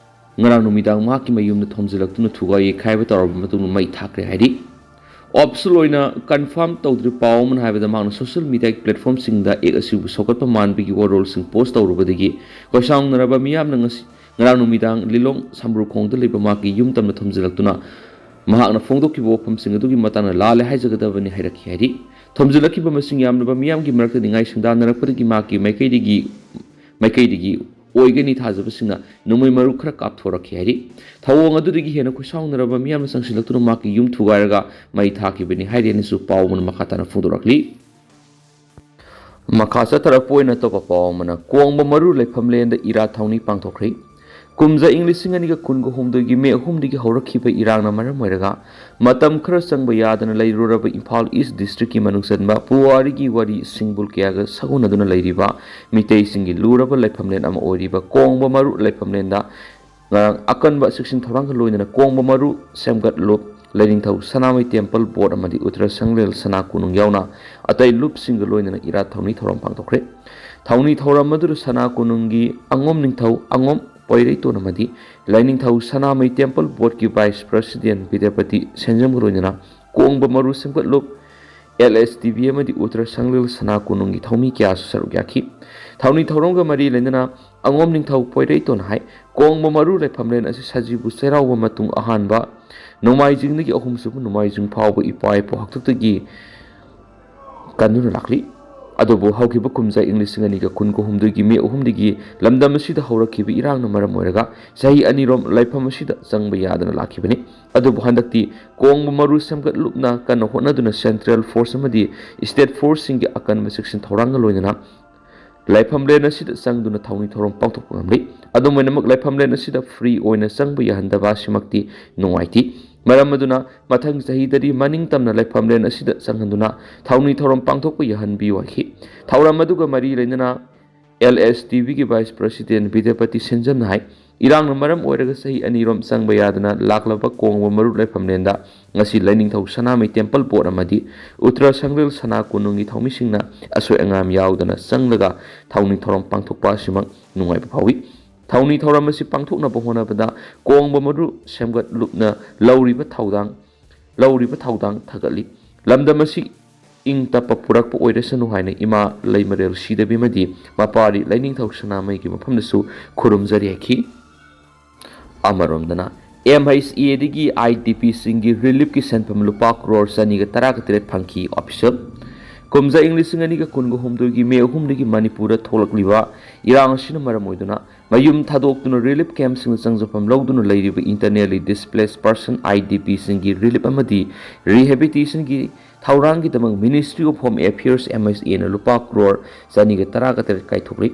ꯉꯔꯥꯡ ꯅꯨꯃꯤꯗꯥꯡ ꯃꯍꯥꯛꯀꯤ ꯃꯌꯨꯝꯗ ꯊꯣꯝꯖꯤꯜꯂꯛꯇꯨꯅ ꯊꯨꯒꯥꯏ ꯌꯩꯈꯥꯏꯕ ꯇꯧꯔꯕ ꯃꯇꯨꯡꯗ ꯃꯩ ꯊꯥꯈ꯭ꯔꯦ ꯍꯥꯏꯔꯤ꯫ ꯑꯣꯐꯤꯁꯤꯌꯦꯜ ꯑꯣꯏꯅ ꯀꯟꯐꯥꯔꯝ ꯇꯧꯗ꯭ꯔꯤ ꯄꯥꯎ ꯑꯃꯅ ꯍꯥꯏꯕꯗ ꯃꯍꯥꯛꯅ ꯁꯣꯁꯤꯌꯦꯜ ꯃꯤꯗꯤꯌꯥꯒꯤ ꯄ꯭ꯂꯦꯠꯐꯣꯝꯁꯤꯡꯗ ꯑꯦꯛ ꯑꯁꯤꯕꯨ ꯁꯧꯒꯠꯄ ꯃꯥꯟꯕꯒꯤ ꯋꯥꯔꯣꯜꯁꯤꯡ ꯄꯣꯁ ꯇꯧꯔꯨꯕꯗꯒꯤ ꯈꯣꯏꯁꯥꯎꯅꯔꯕ ꯃꯤꯌꯥꯝꯅ ꯉꯁꯤ ꯉꯔꯥꯡ ꯅꯨꯃꯤꯗꯥꯡ ꯂꯤꯂꯣꯡ ꯁꯝꯕ꯭ꯔꯨꯈꯣꯡꯗ ꯂꯩꯕ ꯃꯍꯥꯛꯀꯤ ꯌꯨꯝ ꯇꯝꯅ ꯊꯣꯝꯖꯤꯜꯂꯛꯇꯨꯅ ꯃꯍꯥꯛꯅ ꯐꯣꯡꯗꯣꯛꯈꯤꯕ ꯋꯥꯐꯝꯁꯤꯡ ꯑꯗꯨꯒꯤ ꯃꯇꯥꯡꯗ ꯂꯥꯜꯂꯦ ꯍꯥꯏꯖꯒꯗꯕꯅꯤ ꯍꯥꯏꯔꯛꯈꯤ ꯍꯥꯏꯔꯤ꯫ ꯊꯣꯝꯖꯤꯜꯂꯛꯈꯤꯕ ꯃꯁꯤꯡ ꯌꯥꯝꯂꯕ ꯃꯤꯌꯥꯝꯒꯤ ꯃꯔꯛꯇ ꯅꯤꯡꯉꯥꯏ ꯁꯪꯗꯥꯅꯔꯛꯄꯗꯒꯤ ꯃꯍꯥꯛꯀꯤ ꯃꯥꯏꯀꯩꯗꯒꯤ ꯃꯥꯏꯀꯩꯗꯒꯤ ꯑꯣꯏꯒꯅꯤ ꯊꯥꯖꯕꯁꯤꯡꯅ ꯅꯣꯡꯃꯩ ꯃꯔꯨ ꯈꯔ ꯀꯥꯞꯊꯣꯔꯛꯈꯤ ꯍꯥꯏꯔꯤ꯫ ꯊꯧꯑꯣꯡ ꯑꯗꯨꯗꯒꯤ ꯍꯦꯟꯅ ꯈꯣꯏꯁꯥꯎꯅꯔꯕ ꯃꯤꯌꯥꯝꯅ ꯆꯪꯁꯤꯜꯂꯛꯇꯨꯅ ꯃꯍꯥꯛꯀꯤ ꯌꯨꯝ ꯊꯨꯒꯥꯏꯔꯒ ꯃꯩ ꯊꯥꯈꯤꯕꯅꯤ ꯍꯥꯏꯔꯦꯅꯁꯨ ꯄꯥꯎ ꯑꯃꯅ ꯃꯈꯥ ꯇꯥꯅ ꯐꯣꯡꯗꯣꯔꯛꯂꯤ꯫ ꯃꯈꯥ ꯆꯠꯊꯔꯛꯄ ꯑꯣꯏꯅ ꯑꯇꯣꯞꯄ ꯄꯥꯎ ꯑꯃꯅ, ꯀꯣꯡꯕ ꯃꯔꯨ ꯂꯩꯐꯝꯂꯦꯟꯗ ꯏꯔꯥꯠ ꯊꯧꯅꯤ ꯄꯥꯡꯊꯣꯛꯈ꯭ꯔꯦ꯫ ꯀꯨꯝꯖꯥ ꯏꯪ ꯂꯤꯁꯤꯡ ꯑꯅꯤꯒ ꯀꯨꯟꯒ ꯍꯨꯝꯗꯣꯏꯒꯤ ꯃꯦ ꯑꯍꯨꯝꯗꯒꯤ ꯍꯧꯔꯛꯈꯤꯕ ꯏꯔꯥꯡꯅ ꯃꯔꯝ ꯑꯣꯏꯔꯒ ꯃꯇꯝ ꯈꯔ ꯆꯪꯕ ꯌꯥꯗꯅ ꯂꯩꯔꯨꯔꯕ ꯏꯝꯐꯥꯜ ꯏꯁ ꯗꯤꯁꯇ꯭ꯔꯤꯛꯀꯤ ꯃꯅꯨꯡ ꯆꯟꯕ ꯄꯨꯋꯥꯔꯤꯒꯤ ꯋꯥꯔꯤ ꯁꯤꯡꯕꯨꯜ ꯀꯌꯥꯒ ꯁꯥꯒꯣꯟꯅꯗꯨꯅ ꯂꯩꯔꯤꯕ ꯃꯤꯇꯩꯁꯤꯡꯒꯤ ꯂꯨꯔꯕ ꯂꯩꯐꯝꯂꯦꯟ ꯑꯃ ꯑꯣꯏꯔꯤꯕ ꯀꯣꯡꯕ ꯃꯔꯨ ꯂꯩꯐꯝꯂꯦꯟꯗ ꯉꯔꯥꯡ ꯑꯀꯟꯕ ꯆꯦꯛꯁꯤꯟ ꯊꯧꯔꯥꯡꯒ ꯂꯣꯏꯅꯅ ꯀꯣꯡꯕ ꯃꯔꯨ ꯁꯦꯝꯒꯠ ꯂꯨꯞ, ꯂꯥꯏꯅꯤꯡꯊꯧ ꯁꯅꯥꯃꯍꯤ ꯇꯦꯝꯄꯜ ꯕꯣꯔꯗ ꯑꯃꯗꯤ ꯎꯠꯇ꯭ꯔ ꯁꯪꯂꯦꯜ ꯁꯅꯥ ꯀꯣꯅꯨꯡ ꯌꯥꯎꯅ ꯑꯇꯩ ꯂꯨꯞꯁꯤꯡꯒ ꯂꯣꯏꯅꯅ ꯏꯔꯥꯠ ꯊꯧꯅꯤ ꯊꯧꯔꯝ ꯄꯥꯡꯊꯣꯛꯈ꯭ꯔꯦ꯫ ꯊꯧꯅꯤ ꯊꯧꯔꯝ ꯑꯗꯨꯗ ꯁꯅꯥ ꯀꯣꯅꯨꯡꯒꯤ ꯑꯉꯣꯝ ꯅꯤꯡꯊꯧ ꯑꯉꯣꯝ ꯄꯣꯏꯔꯩꯇꯣꯟ ꯑꯃꯗꯤ ꯂꯥꯏꯅꯤꯡꯊꯧ ꯁꯅꯥꯃꯍꯤ ꯇꯦꯝꯄꯜ ꯕꯣꯔꯗꯀꯤ ꯚꯥꯏꯁ ꯄ꯭ꯔꯁꯤꯗꯦꯟ ꯕꯤꯗ꯭ꯌꯥꯄꯇꯤ ꯁꯦꯟꯖꯝꯒ ꯂꯣꯏꯅꯅ ꯀꯣꯡꯕ ꯃꯔꯨ ꯁꯦꯝꯒꯠ ꯂꯨꯞ, ꯑꯦꯜ ꯑꯦꯁ ꯇꯤ ꯚꯤ ꯑꯃꯗꯤ ꯎꯠꯇ꯭ꯔ ꯁꯪꯂꯦꯜ ꯁꯅꯥ ꯀꯣꯅꯨꯡꯒꯤ ꯊꯧꯃꯤ ꯀꯌꯥꯁꯨ ꯁꯔꯨꯛ ꯌꯥꯈꯤ꯫ ꯊꯧꯅꯤ ꯊꯧꯔꯝꯒ ꯃꯔꯤ ꯂꯩꯅꯅ ꯑꯉꯣꯝ ꯅꯤꯡꯊꯧ ꯄꯣꯏꯔꯩꯇꯣꯟ ꯍꯥꯏ ꯀꯣꯡꯕ ꯃꯔꯨ ꯂꯩꯐꯝꯂꯦꯟ ꯑꯁꯤ ꯁꯖꯤꯕꯨ ꯆꯩꯔꯥꯎꯕ ꯃꯇꯨꯡ ꯑꯍꯥꯟꯕ ꯅꯣꯡꯃꯥꯏꯖꯤꯡꯗꯒꯤ ꯑꯍꯨꯝꯁꯨꯕ ꯅꯣꯡꯃꯥꯏꯖꯤꯡ ꯐꯥꯎꯕ ꯏꯄꯥ ꯏꯄꯨ ꯍꯥꯛꯇꯛꯇꯒꯤ ꯀꯟꯗꯨꯅ ꯂꯥꯛꯂꯤ꯫ ꯑꯗꯨꯕꯨ ꯍꯧꯈꯤꯕ ꯀꯨꯝꯖꯥ ꯏꯪ ꯂꯤꯁꯤꯡ ꯑꯅꯤꯒ ꯀꯨꯟꯒ ꯍꯨꯝꯗꯣꯏꯒꯤ ꯃꯦ ꯑꯍꯨꯝꯗꯒꯤ ꯂꯝꯗꯝ ꯑꯁꯤꯗ ꯍꯧꯔꯛꯈꯤꯕ ꯏꯔꯥꯡꯅ ꯃꯔꯝ ꯑꯣꯏꯔꯒ ꯆꯍꯤ ꯑꯅꯤꯔꯣꯝ ꯂꯩꯐꯝ ꯑꯁꯤꯗ ꯆꯪꯕ ꯌꯥꯗꯅ ꯂꯥꯛꯈꯤꯕꯅꯤ꯫ ꯑꯗꯨꯕꯨ ꯍꯟꯗꯛꯇꯤ ꯀꯣꯡꯕ ꯃꯔꯨ ꯁꯦꯝꯒꯠꯂꯨꯞꯅ ꯀꯟꯅ ꯍꯣꯠꯅꯗꯨꯅ ꯁꯦꯟꯇ꯭ꯔꯦꯜ ꯐꯣꯔꯁ ꯑꯃꯗꯤ ꯁ꯭ꯇꯦꯠ ꯐꯣꯔꯁꯁꯤꯡꯒꯤ ꯑꯀꯟꯕ ꯆꯦꯛꯁꯤꯟ ꯊꯧꯔꯥꯡꯒ ꯂꯣꯏꯅꯅ ꯂꯥꯏꯐꯝꯂꯦꯟ ꯑꯁꯤꯗ ꯆꯪꯗꯨꯅ ꯊꯧꯅꯤ ꯊꯧꯔꯝ ꯄꯥꯡꯊꯣꯛꯄ ꯉꯝꯂꯤ꯫ ꯑꯗꯨꯝ ꯑꯣꯏꯅꯃꯛ, ꯂꯥꯏꯐꯝꯂꯦꯟ ꯑꯁꯤꯗ ꯐ꯭ꯔꯤ ꯑꯣꯏꯅ ꯆꯪꯕ ꯌꯥꯍꯟꯗꯕ ꯑꯁꯤꯃꯛꯇꯤ ꯅꯨꯡꯉꯥꯏꯇꯦ꯫ ꯃꯔꯝ ꯑꯗꯨꯅ ꯃꯊꯪ ꯆꯍꯤꯗꯗꯤ ꯃꯅꯤꯡ ꯇꯝꯅ ꯂꯥꯏꯐꯝꯂꯦꯟ ꯑꯁꯤꯗ ꯆꯪꯍꯟꯗꯨꯅ ꯊꯧꯅꯤ ꯊꯧꯔꯝ ꯄꯥꯡꯊꯣꯛꯄ ꯌꯥꯍꯟꯕꯤꯌꯨ ꯍꯥꯏꯈꯤ꯫ ꯊꯧꯔꯝ ꯑꯗꯨꯒ ꯃꯔꯤ ꯂꯩꯅꯅ ꯑꯦꯜ ꯑꯦꯁ ꯇꯤ ꯚꯤꯒꯤ ꯚꯥꯏꯁ ꯄ꯭ꯔꯁꯤꯗꯦꯟ ꯕꯤꯗ꯭ꯌꯥꯄꯇꯤ ꯁꯦꯟꯖꯝꯅ ꯍꯥꯏ, ꯏꯔꯥꯡꯅ ꯃꯔꯝ ꯑꯣꯏꯔꯒ ꯆꯍꯤ ꯑꯅꯤꯔꯣꯝ ꯆꯪꯕ ꯌꯥꯗꯅ ꯂꯥꯛꯂꯕ ꯀꯣꯡꯕ ꯃꯔꯨ ꯂꯥꯏꯐꯝꯂꯦꯟꯗ ꯉꯁꯤ ꯂꯥꯏꯅꯤꯡꯊꯧ ꯁꯅꯥꯃꯍꯤ ꯇꯦꯝꯄꯜ ꯕꯣꯔꯗ ꯑꯃꯗꯤ ꯎꯠꯇꯔ ꯁꯪꯂꯦꯜ ꯁꯅꯥ ꯀꯣꯅꯨꯡꯒꯤ ꯊꯧꯃꯤꯁꯤꯡꯅ ꯑꯁꯣꯏ ꯑꯉꯥꯝ ꯌꯥꯎꯗꯅ ꯆꯪꯂꯒ ꯊꯧꯅꯤ ꯊꯧꯔꯝ ꯄꯥꯡꯊꯣꯛꯄ ꯑꯁꯤꯃꯛ ꯅꯨꯡꯉꯥꯏꯕ ꯐꯥꯎꯏ꯫ ꯊꯧꯅꯤ ꯊꯧꯔꯝ ꯑꯁꯤ ꯄꯥꯡꯊꯣꯛꯅꯕ ꯍꯣꯠꯅꯕꯗ ꯀꯣꯡꯕ ꯃꯔꯨ ꯁꯦꯝꯒꯠꯂꯨꯞꯅ ꯂꯧꯔꯤꯕ ꯊꯧꯗꯥꯡ, ꯂꯧꯔꯤꯕ ꯊꯧꯗꯥꯡ ꯊꯥꯒꯠꯂꯤ꯫ ꯂꯝꯗꯝ ꯑꯁꯤ ꯏꯪ ꯇꯞꯄ ꯄꯨꯔꯛꯄ ꯑꯣꯏꯔꯁꯅꯨ ꯍꯥꯏꯅ ꯏꯃꯥ ꯂꯩꯃꯔꯦꯜ ꯁꯤꯗꯕꯤ ꯑꯃꯗꯤ ꯃꯄꯥꯔꯤ ꯂꯥꯏꯅꯤꯡꯊꯧ ꯁꯅꯥꯃꯍꯤꯒꯤ ꯃꯐꯝꯗꯁꯨ ꯈꯨꯔꯨꯝꯖꯔꯤ ꯍꯥꯏꯈꯤ꯫ ꯑꯃꯔꯣꯝꯗꯅ, ꯑꯦꯝ ꯑꯩꯆ ꯑꯦꯗꯒꯤ ꯑꯥꯏ ꯗꯤ ꯄꯤꯁꯤꯡꯒꯤ ꯔꯤꯂꯤꯐꯀꯤ ꯁꯦꯟꯐꯝ ꯂꯨꯄꯥ ꯀ꯭ꯔꯣꯔ ꯆꯅꯤꯒ ꯇꯔꯥꯒ ꯇꯔꯦꯠ ꯐꯪꯈꯤ꯫ ꯑꯣꯐꯤꯁꯤꯌꯦꯜ꯫ ꯀꯨꯝꯖꯥ ꯏꯪ ꯂꯤꯁꯤꯡ ꯑꯅꯤꯒ ꯀꯨꯟꯒ ꯍꯨꯝꯗꯣꯏꯒꯤ ꯃꯦ ꯑꯍꯨꯝꯗꯒꯤ ꯃꯅꯤꯄꯨꯔꯗ ꯊꯣꯛꯂꯛꯂꯤꯕ ꯏꯔꯥꯡ ꯑꯁꯤꯅ ꯃꯔꯝ ꯑꯣꯏꯗꯨꯅ ꯃꯌꯨꯝ ꯊꯥꯗꯣꯛꯇꯨꯅ ꯔꯤꯂꯤꯐ ꯀꯦꯝꯞꯁꯤꯡꯗ ꯆꯪꯖꯐꯝ ꯂꯧꯗꯨꯅ ꯂꯩꯔꯤꯕ internally displaced person, I D ꯄꯤꯁꯤꯡꯒꯤ ꯔꯤꯂꯤꯐ ꯑꯃꯗꯤ ꯔꯤꯍꯦꯕꯤꯂꯤꯇꯦꯁꯟꯒꯤ ꯊꯧꯔꯥꯡꯒꯤꯗꯃꯛ Ministry of Home Affairs, M H ꯑꯦꯅ ꯂꯨꯄꯥ ꯀ꯭ꯔꯣꯔ ꯆꯅꯤꯒ ꯇꯔꯥꯒ ꯇꯔꯦꯠ ꯀꯥꯏꯊꯣꯛꯂꯤ꯫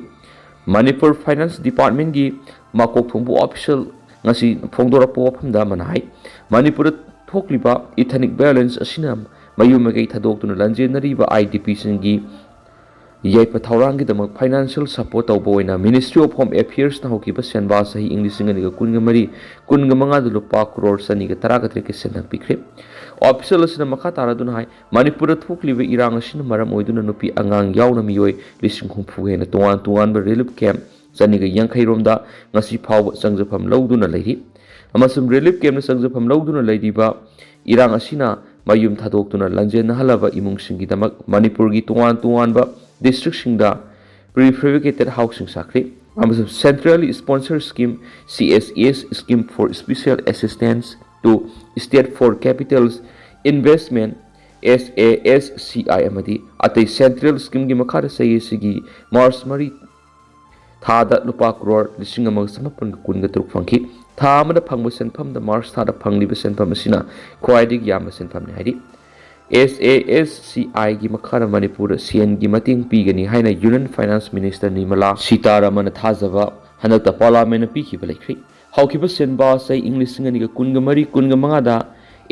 ꯃꯅꯤꯄꯨꯔ ꯐꯥꯏꯅꯥꯟꯁ ꯗꯤꯄꯥꯔꯠꯃꯦꯟꯒꯤ ꯃꯀꯣꯛ ꯊꯣꯡꯕ ꯑꯣꯐꯤꯁꯤꯌꯦꯜ ꯉꯁꯤ ꯐꯣꯡꯗꯣꯔꯛꯄ ꯋꯥꯐꯝꯗ ꯑꯃꯅ ꯍꯥꯏ, ꯃꯅꯤꯄꯨꯔꯗ ꯊꯣꯛꯂꯤꯕ ꯏꯊꯅꯤꯛ ꯚꯥꯏꯑꯣꯂꯦꯟꯁ ꯑꯁꯤꯅ ꯃꯌꯨꯝ ꯃꯀꯩ ꯊꯥꯗꯣꯛꯇꯨꯅ ꯂꯥꯟꯖꯦꯟꯅꯔꯤꯕ ꯑꯥꯏ ꯗꯤ ꯄꯤꯁꯤꯡꯒꯤ ꯌꯥꯏꯐ ꯊꯧꯔꯥꯡꯒꯤꯗꯃꯛ ꯐꯥꯏꯅꯥꯟꯁꯤꯌꯦꯜ ꯁꯄꯣꯔꯠ ꯇꯧꯕ ꯑꯣꯏꯅ Ministry of Home Affairsꯅ ꯍꯧꯈꯤꯕ ꯁꯦꯟꯕꯥ ꯆꯍꯤ ꯏꯪ ꯂꯤꯁꯤꯡ ꯑꯅꯤꯒ ꯀꯨꯟꯒ ꯃꯔꯤ, ꯀꯨꯟꯒ ꯃꯉꯥꯗ ꯂꯨꯄꯥ ꯀ꯭ꯔꯣꯔ ꯆꯅꯤꯒ ꯇꯔꯥꯒ ꯇꯔꯦꯠꯀꯤ ꯁꯦꯟꯊꯪ ꯄꯤꯈ꯭ꯔꯦ꯫ ꯑꯣꯐꯤꯁꯤꯌꯦꯜ ꯑꯁꯤꯅ ꯃꯈꯥ ꯇꯥꯔꯗꯨꯅ ꯍꯥꯏ, ꯃꯅꯤꯄꯨꯔꯗ ꯊꯣꯛꯂꯤꯕ ꯏꯔꯥꯡ ꯑꯁꯤꯅ ꯃꯔꯝ ꯑꯣꯏꯗꯨꯅ ꯅꯨꯄꯤ ꯑꯉꯥꯡ ꯌꯥꯎꯅ ꯃꯤꯑꯣꯏ ꯂꯤꯁꯤꯡ ꯍꯨꯝꯐꯨ ꯍꯦꯟꯅ ꯇꯣꯉꯥꯟ ꯇꯣꯉꯥꯟꯕ ꯔꯤꯂꯤꯐ ꯀꯦꯝꯞ ꯆꯅꯤꯒ ꯌꯥꯡꯈꯩ ꯔꯣꯝꯗ ꯉꯁꯤ ꯐꯥꯎꯕ ꯆꯪꯖꯐꯝ ꯂꯧꯗꯨꯅ ꯂꯩꯔꯤ꯫ ꯑꯃꯁꯨꯡ ꯔꯤꯂꯤꯐ ꯀꯦꯝꯞꯅ ꯆꯪꯖꯐꯝ ꯂꯧꯗꯨꯅ ꯂꯩꯔꯤꯕ ꯏꯔꯥꯡ ꯑꯁꯤꯅ ꯃꯌꯨꯝ ꯊꯥꯗꯣꯛꯇꯨꯅ ꯂꯥꯟꯖꯦꯟꯅꯍꯜꯂꯕ ꯏꯃꯨꯡꯁꯤꯡꯒꯤꯗꯃꯛ ꯃꯅꯤꯄꯨꯔꯒꯤ ꯇꯣꯉꯥꯟ ꯇꯣꯉꯥꯟꯕ ꯗꯤꯁꯇ꯭ꯔꯤꯛꯁꯤꯡꯗ prefabricated housing ꯁꯥꯈ꯭ꯔꯦ꯫ ꯑꯃꯁꯨꯡ Centrally Sponsored Scheme, C S S Scheme for Special Assistance to State for Capital Investment, S A S C I, ꯑꯃꯗꯤ ꯑꯇꯩ ꯁꯦꯟꯇ꯭ꯔꯦꯜ ꯁ꯭ꯀꯤꯝꯒꯤ ꯃꯈꯥꯗ ꯆꯍꯤ ꯑꯁꯤꯒꯤ ꯃꯥꯔꯆ ꯃꯔꯤ ꯊꯥꯗ ꯂꯨꯄꯥ ꯀ꯭ꯔꯣꯔ ꯂꯤꯁꯤꯡ ꯑꯃꯒ ꯆꯃꯥꯄꯟꯒ ꯀꯨꯟꯒ ꯇꯔꯨꯛ ꯐꯪꯈꯤ꯫ ꯊꯥ ꯑꯃꯗ ꯐꯪꯕ ꯁꯦꯟꯐꯝꯗ ꯃꯥꯔꯆ ꯊꯥꯗ ꯐꯪꯂꯤꯕ ꯁꯦꯟꯐꯝ ꯑꯁꯤꯅ ꯈ꯭ꯋꯥꯏꯗꯒꯤ ꯌꯥꯝꯕ ꯁꯦꯟꯐꯝꯅꯤ ꯍꯥꯏꯔꯤ꯫ ꯑꯦꯁ ꯑꯦ ꯑꯦꯁ ꯁꯤ ꯑꯥꯏꯒꯤ ꯃꯈꯥꯗ ꯃꯅꯤꯄꯨꯔꯗ ꯁꯦꯟꯒꯤ ꯃꯇꯦꯡ ꯄꯤꯒꯅꯤ ꯍꯥꯏꯅ Union Finance Minister Nirmala Sitharaman ꯊꯥꯖꯕ ꯍꯟꯗꯛꯇ Parliament ꯄꯤꯈꯤꯕ ꯂꯩꯈ꯭ꯔꯦ꯫ ꯍꯧꯈꯤꯕ ꯁꯦꯟꯕꯥ ꯆꯍꯤ ꯏꯪ ꯂꯤꯁꯤꯡ ꯑꯅꯤꯒ ꯀꯨꯟꯒ ꯃꯔꯤ ꯀꯨꯟꯒ ꯃꯉꯥꯗ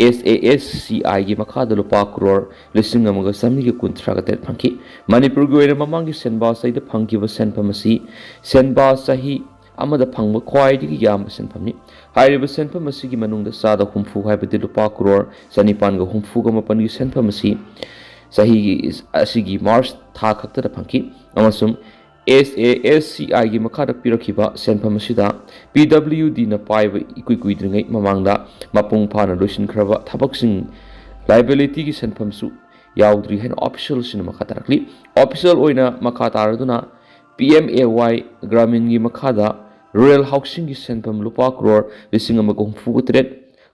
ꯑꯦꯁ ꯑꯦ ꯑꯦꯁ ꯁꯤ ꯑꯥꯏꯒꯤ ꯃꯈꯥꯗ ꯂꯨꯄꯥ ꯀ꯭ꯔꯣꯔ ꯂꯤꯁꯤꯡ ꯑꯃꯒ ꯆꯥꯃꯔꯤꯒ ꯀꯨꯟꯊ꯭ꯔꯥꯒ ꯇꯔꯦꯠ ꯐꯪꯈꯤ꯫ ꯃꯅꯤꯄꯨꯔꯒꯤ ꯑꯣꯏꯅ ꯃꯃꯥꯡꯒꯤ ꯁꯦꯟꯕꯥ ꯆꯍꯤꯗ ꯐꯪꯈꯤꯕ ꯁꯦꯟꯐꯝ ꯑꯁꯤ ꯁꯦꯟꯕꯥ ꯆꯍꯤ ꯑꯃꯗ ꯐꯪꯕ ꯈ꯭ꯋꯥꯏꯗꯒꯤ ꯌꯥꯝꯕ ꯁꯦꯟꯐꯝꯅꯤ꯫ ꯍꯥꯏꯔꯤꯕ ꯁꯦꯟꯐꯝ ꯑꯁꯤꯒꯤ ꯃꯅꯨꯡꯗ ꯆꯥꯗ ꯍꯨꯝꯐꯨ, ꯍꯥꯏꯕꯗꯤ ꯂꯨꯄꯥ ꯀ꯭ꯔꯣꯔ ꯆꯅꯤꯄꯥꯟꯒ ꯍꯨꯝꯐꯨꯒ ꯃꯥꯄꯟꯒꯤ ꯁꯦꯟꯐꯝ ꯑꯁꯤ ꯆꯍꯤꯒꯤ ꯑꯁꯤꯒꯤ ꯃꯥꯔꯆ ꯊꯥ ꯈꯛꯇꯗ ꯐꯪꯈꯤ, ꯑꯃꯁꯨꯡ ꯑꯦꯁ ꯑꯦ ꯑꯦꯁ ꯁꯤ ꯑꯥꯏꯒꯤ ꯃꯈꯥꯗ ꯄꯤꯔꯛꯈꯤꯕ ꯁꯦꯟꯐꯝ ꯑꯁꯤꯗ ꯄꯤ ꯗꯕ꯭ꯂꯤꯌꯨ ꯗꯤꯅ ꯄꯥꯏꯕ ꯏꯀꯨꯏ ꯀꯨꯏꯗ꯭ꯔꯤꯉꯩ ꯃꯃꯥꯡꯗ ꯃꯄꯨꯡ ꯐꯥꯅ ꯂꯣꯏꯁꯤꯟꯈ꯭ꯔꯕ ꯊꯕꯛꯁꯤꯡ, ꯂꯥꯏꯕꯤꯂꯤꯇꯤꯒꯤ ꯁꯦꯟꯐꯝꯁꯨ ꯌꯥꯎꯗ꯭ꯔꯤ ꯍꯥꯏꯅ ꯑꯣꯐꯤꯁꯤꯌꯦꯜꯁꯤꯡꯅ ꯃꯈꯥ ꯇꯥꯔꯛꯂꯤ꯫ ꯑꯣꯐꯤꯁꯤꯌꯦꯜ ꯑꯣꯏꯅ ꯃꯈꯥ ꯇꯥꯔꯗꯨꯅ ꯄꯤ ꯑꯦꯝ ꯑꯦ ꯋꯥꯏ ꯒ꯭ꯔꯥꯃꯤꯟꯒꯤ ꯃꯈꯥꯗ ꯔꯨꯔꯦꯜ ꯍꯥꯎꯁꯤꯡꯒꯤ ꯁꯦꯟꯐꯝ ꯂꯨꯄꯥ ꯀ꯭ꯔꯣꯔ ꯂꯤꯁꯤꯡ ꯑꯃꯒ ꯍꯨꯝꯐꯨꯒ ꯇꯔꯦꯠ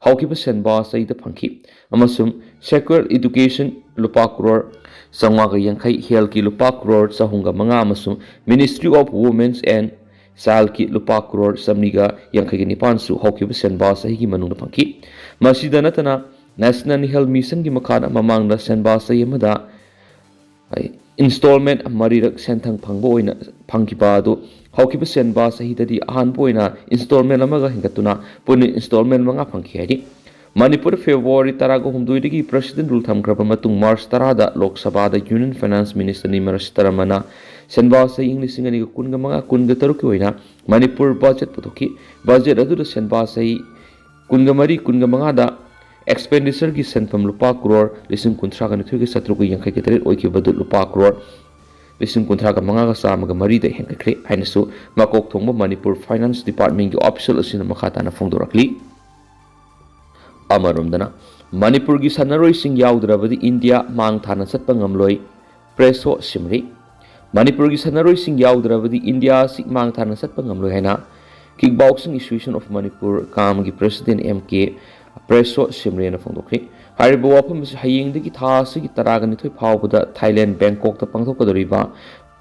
ꯍꯧꯈꯤꯕ ꯁꯦꯟꯕꯥ ꯆꯍꯤꯗ ꯐꯪꯈꯤ, ꯑꯃꯁꯨꯡ ꯁꯦꯀ꯭ꯔꯦꯠ ꯏꯗꯨꯀꯦꯁꯟ ꯂꯨꯄꯥ ꯀ꯭ꯔꯣꯔ ꯆꯥꯝꯃꯉꯥꯒ ꯌꯥꯡꯈꯩ, ꯍꯦꯜꯊꯀꯤ ꯂꯨꯄꯥ ꯀ꯭ꯔꯣꯔ ꯆꯍꯨꯝꯒ ꯃꯉꯥ ꯑꯃꯁꯨꯡ Ministry of Women's and Childꯀꯤ ꯂꯨꯄꯥ ꯀ꯭ꯔꯣꯔ ꯆꯥꯝꯃꯔꯤꯒ ꯌꯥꯡꯈꯩꯒ ꯅꯤꯄꯥꯟꯁꯨ ꯍꯧꯈꯤꯕ ꯁꯦꯟꯕꯥ ꯆꯍꯤꯒꯤ ꯃꯅꯨꯡꯗ ꯐꯪꯈꯤ꯫ ꯃꯁꯤꯗ ꯅꯠꯇꯅ National Health Missionꯒꯤ ꯃꯈꯥꯗ ꯃꯃꯥꯡꯗ ꯁꯦꯟꯕꯥ ꯆꯍꯤ ꯑꯃꯗ ꯏꯟꯁꯇꯣꯜꯃꯦꯟ ꯃꯔꯤꯔꯛ ꯁꯦꯟꯊꯪ ꯐꯪꯕ ꯑꯣꯏꯅ ꯐꯪꯈꯤꯕ ꯑꯗꯨ ꯍꯧꯈꯤꯕ ꯁꯦꯟꯕꯥ ꯆꯍꯤꯗꯗꯤ ꯑꯍꯥꯟꯕ ꯑꯣꯏꯅ ꯏꯟꯁꯇꯣꯜꯃꯦꯟ ꯑꯃꯒ ꯍꯦꯟꯒꯠꯇꯨꯅ ꯄꯨꯟꯅ ꯏꯟꯁꯇꯣꯜꯃꯦꯟ ꯃꯉꯥ ꯐꯪꯈꯤ ꯍꯥꯏꯔꯤ꯫ ꯃꯅꯤꯄꯨꯔ ꯐꯦꯕ꯭ꯔꯨꯋꯥꯔꯤ ꯇꯔꯥꯒ ꯍꯨꯝꯗꯣꯏꯗꯒꯤ ꯄ꯭ꯔꯦꯁꯤꯗꯦꯟ ꯔꯨꯜ ꯊꯝꯈ꯭ꯔꯕ ꯃꯇꯨꯡ ꯃꯥꯔꯆ ꯇꯔꯥꯗ ꯂꯣꯛ ꯁꯚꯥꯗ Union Finance Minister Nirmala Sitharamanꯅ ꯁꯦꯟꯕꯥ ꯆꯍꯤ ꯏꯪ ꯂꯤꯁꯤꯡ ꯑꯅꯤꯒ ꯀꯨꯟꯒ ꯃꯉꯥ ꯀꯨꯟꯒ ꯇꯔꯨꯛꯀꯤ ꯑꯣꯏꯅ ꯃꯅꯤꯄꯨꯔ ꯕꯖꯦꯠ ꯄꯨꯊꯣꯛꯈꯤ꯫ ꯕꯖꯦꯠ ꯑꯗꯨꯗ ꯁꯦꯟꯕꯥ ꯆꯍꯤ ꯀꯨꯟꯒ ꯃꯔꯤ ꯀꯨꯟꯒ ꯃꯉꯥꯗ ꯑꯦꯛꯁꯄꯦꯟꯗꯤꯆꯔꯒꯤ ꯁꯦꯟꯐꯝ ꯂꯨꯄꯥ ꯀ꯭ꯔꯣꯔ ꯂꯤꯁꯤꯡ ꯀꯨꯟꯊ꯭ꯔꯥꯒ ꯅꯤꯊꯣꯏꯒ ꯆꯥꯇ꯭ꯔꯨꯛꯀ ꯌꯥꯡꯈꯩꯒ ꯇꯔꯦꯠ ꯑꯣꯏꯈꯤꯕꯗꯨ ꯂꯨꯄꯥ ꯀ꯭ꯔꯣꯔ ꯂꯤꯁꯤꯡ ꯀꯨꯟꯊ꯭ꯔꯥꯒ ꯃꯉꯥꯒ ꯆꯥꯝꯃꯒ ꯃꯔꯤꯗ ꯍꯦꯟꯒꯠꯈ꯭ꯔꯦ ꯍꯥꯏꯅꯁꯨ ꯃꯀꯣꯛ ꯊꯣꯡꯕ ꯃꯅꯤꯄꯨꯔ ꯐꯥꯏꯅꯥꯟꯁ ꯗꯤꯄꯥꯔꯠꯃꯦꯟꯒꯤ ꯑꯣꯐꯤꯁꯤꯌꯦꯜ ꯑꯁꯤꯅ ꯃꯈꯥ ꯇꯥꯅ ꯐꯣꯡꯗꯣꯔꯛꯂꯤ꯫ ꯑꯃꯔꯣꯝꯗꯅ, ꯃꯅꯤꯄꯨꯔꯒꯤ ꯁꯥꯟꯅꯔꯣꯏꯁꯤꯡ ꯌꯥꯎꯗ꯭ꯔꯕꯗꯤ ꯏꯟꯗꯤꯌꯥ ꯃꯥꯡ ꯊꯥꯅ ꯆꯠꯄ ꯉꯝꯂꯣꯏ, ꯄ꯭ꯔꯦꯁꯣ ꯁꯤꯝꯔꯤ꯫ ꯃꯅꯤꯄꯨꯔꯒꯤ ꯁꯥꯟꯅꯔꯣꯏꯁꯤꯡ ꯌꯥꯎꯗ꯭ꯔꯕꯗꯤ ꯏꯟꯗꯤꯌꯥ ꯑꯁꯤ ꯃꯥꯡ ꯊꯥꯅ ꯆꯠꯄ ꯉꯝꯂꯣꯏ ꯍꯥꯏꯅ Kickboxing Association of Manipur, ꯀꯥꯝꯒꯤ ꯄ꯭ꯔꯦꯁꯤꯗꯦꯟ ꯑꯦꯝ ꯀꯦ ꯄ꯭ꯔꯦꯁꯣ ꯁꯤꯝꯔꯦꯅ ꯐꯣꯡꯗꯣꯛꯈ꯭ꯔꯦ꯫ ꯍꯥꯏꯔꯤꯕ ꯋꯥꯐꯝ ꯑꯁꯤ ꯍꯌꯦꯡꯗꯒꯤ ꯊꯥ ꯑꯁꯤꯒꯤ ꯇꯔꯥꯒ ꯅꯤꯊꯣꯏ ꯐꯥꯎꯕꯗ ꯊꯥꯏꯂꯦꯟ ꯕꯦꯡꯀꯣꯛꯇ ꯄꯥꯡꯊꯣꯛꯀꯗꯧꯔꯤꯕ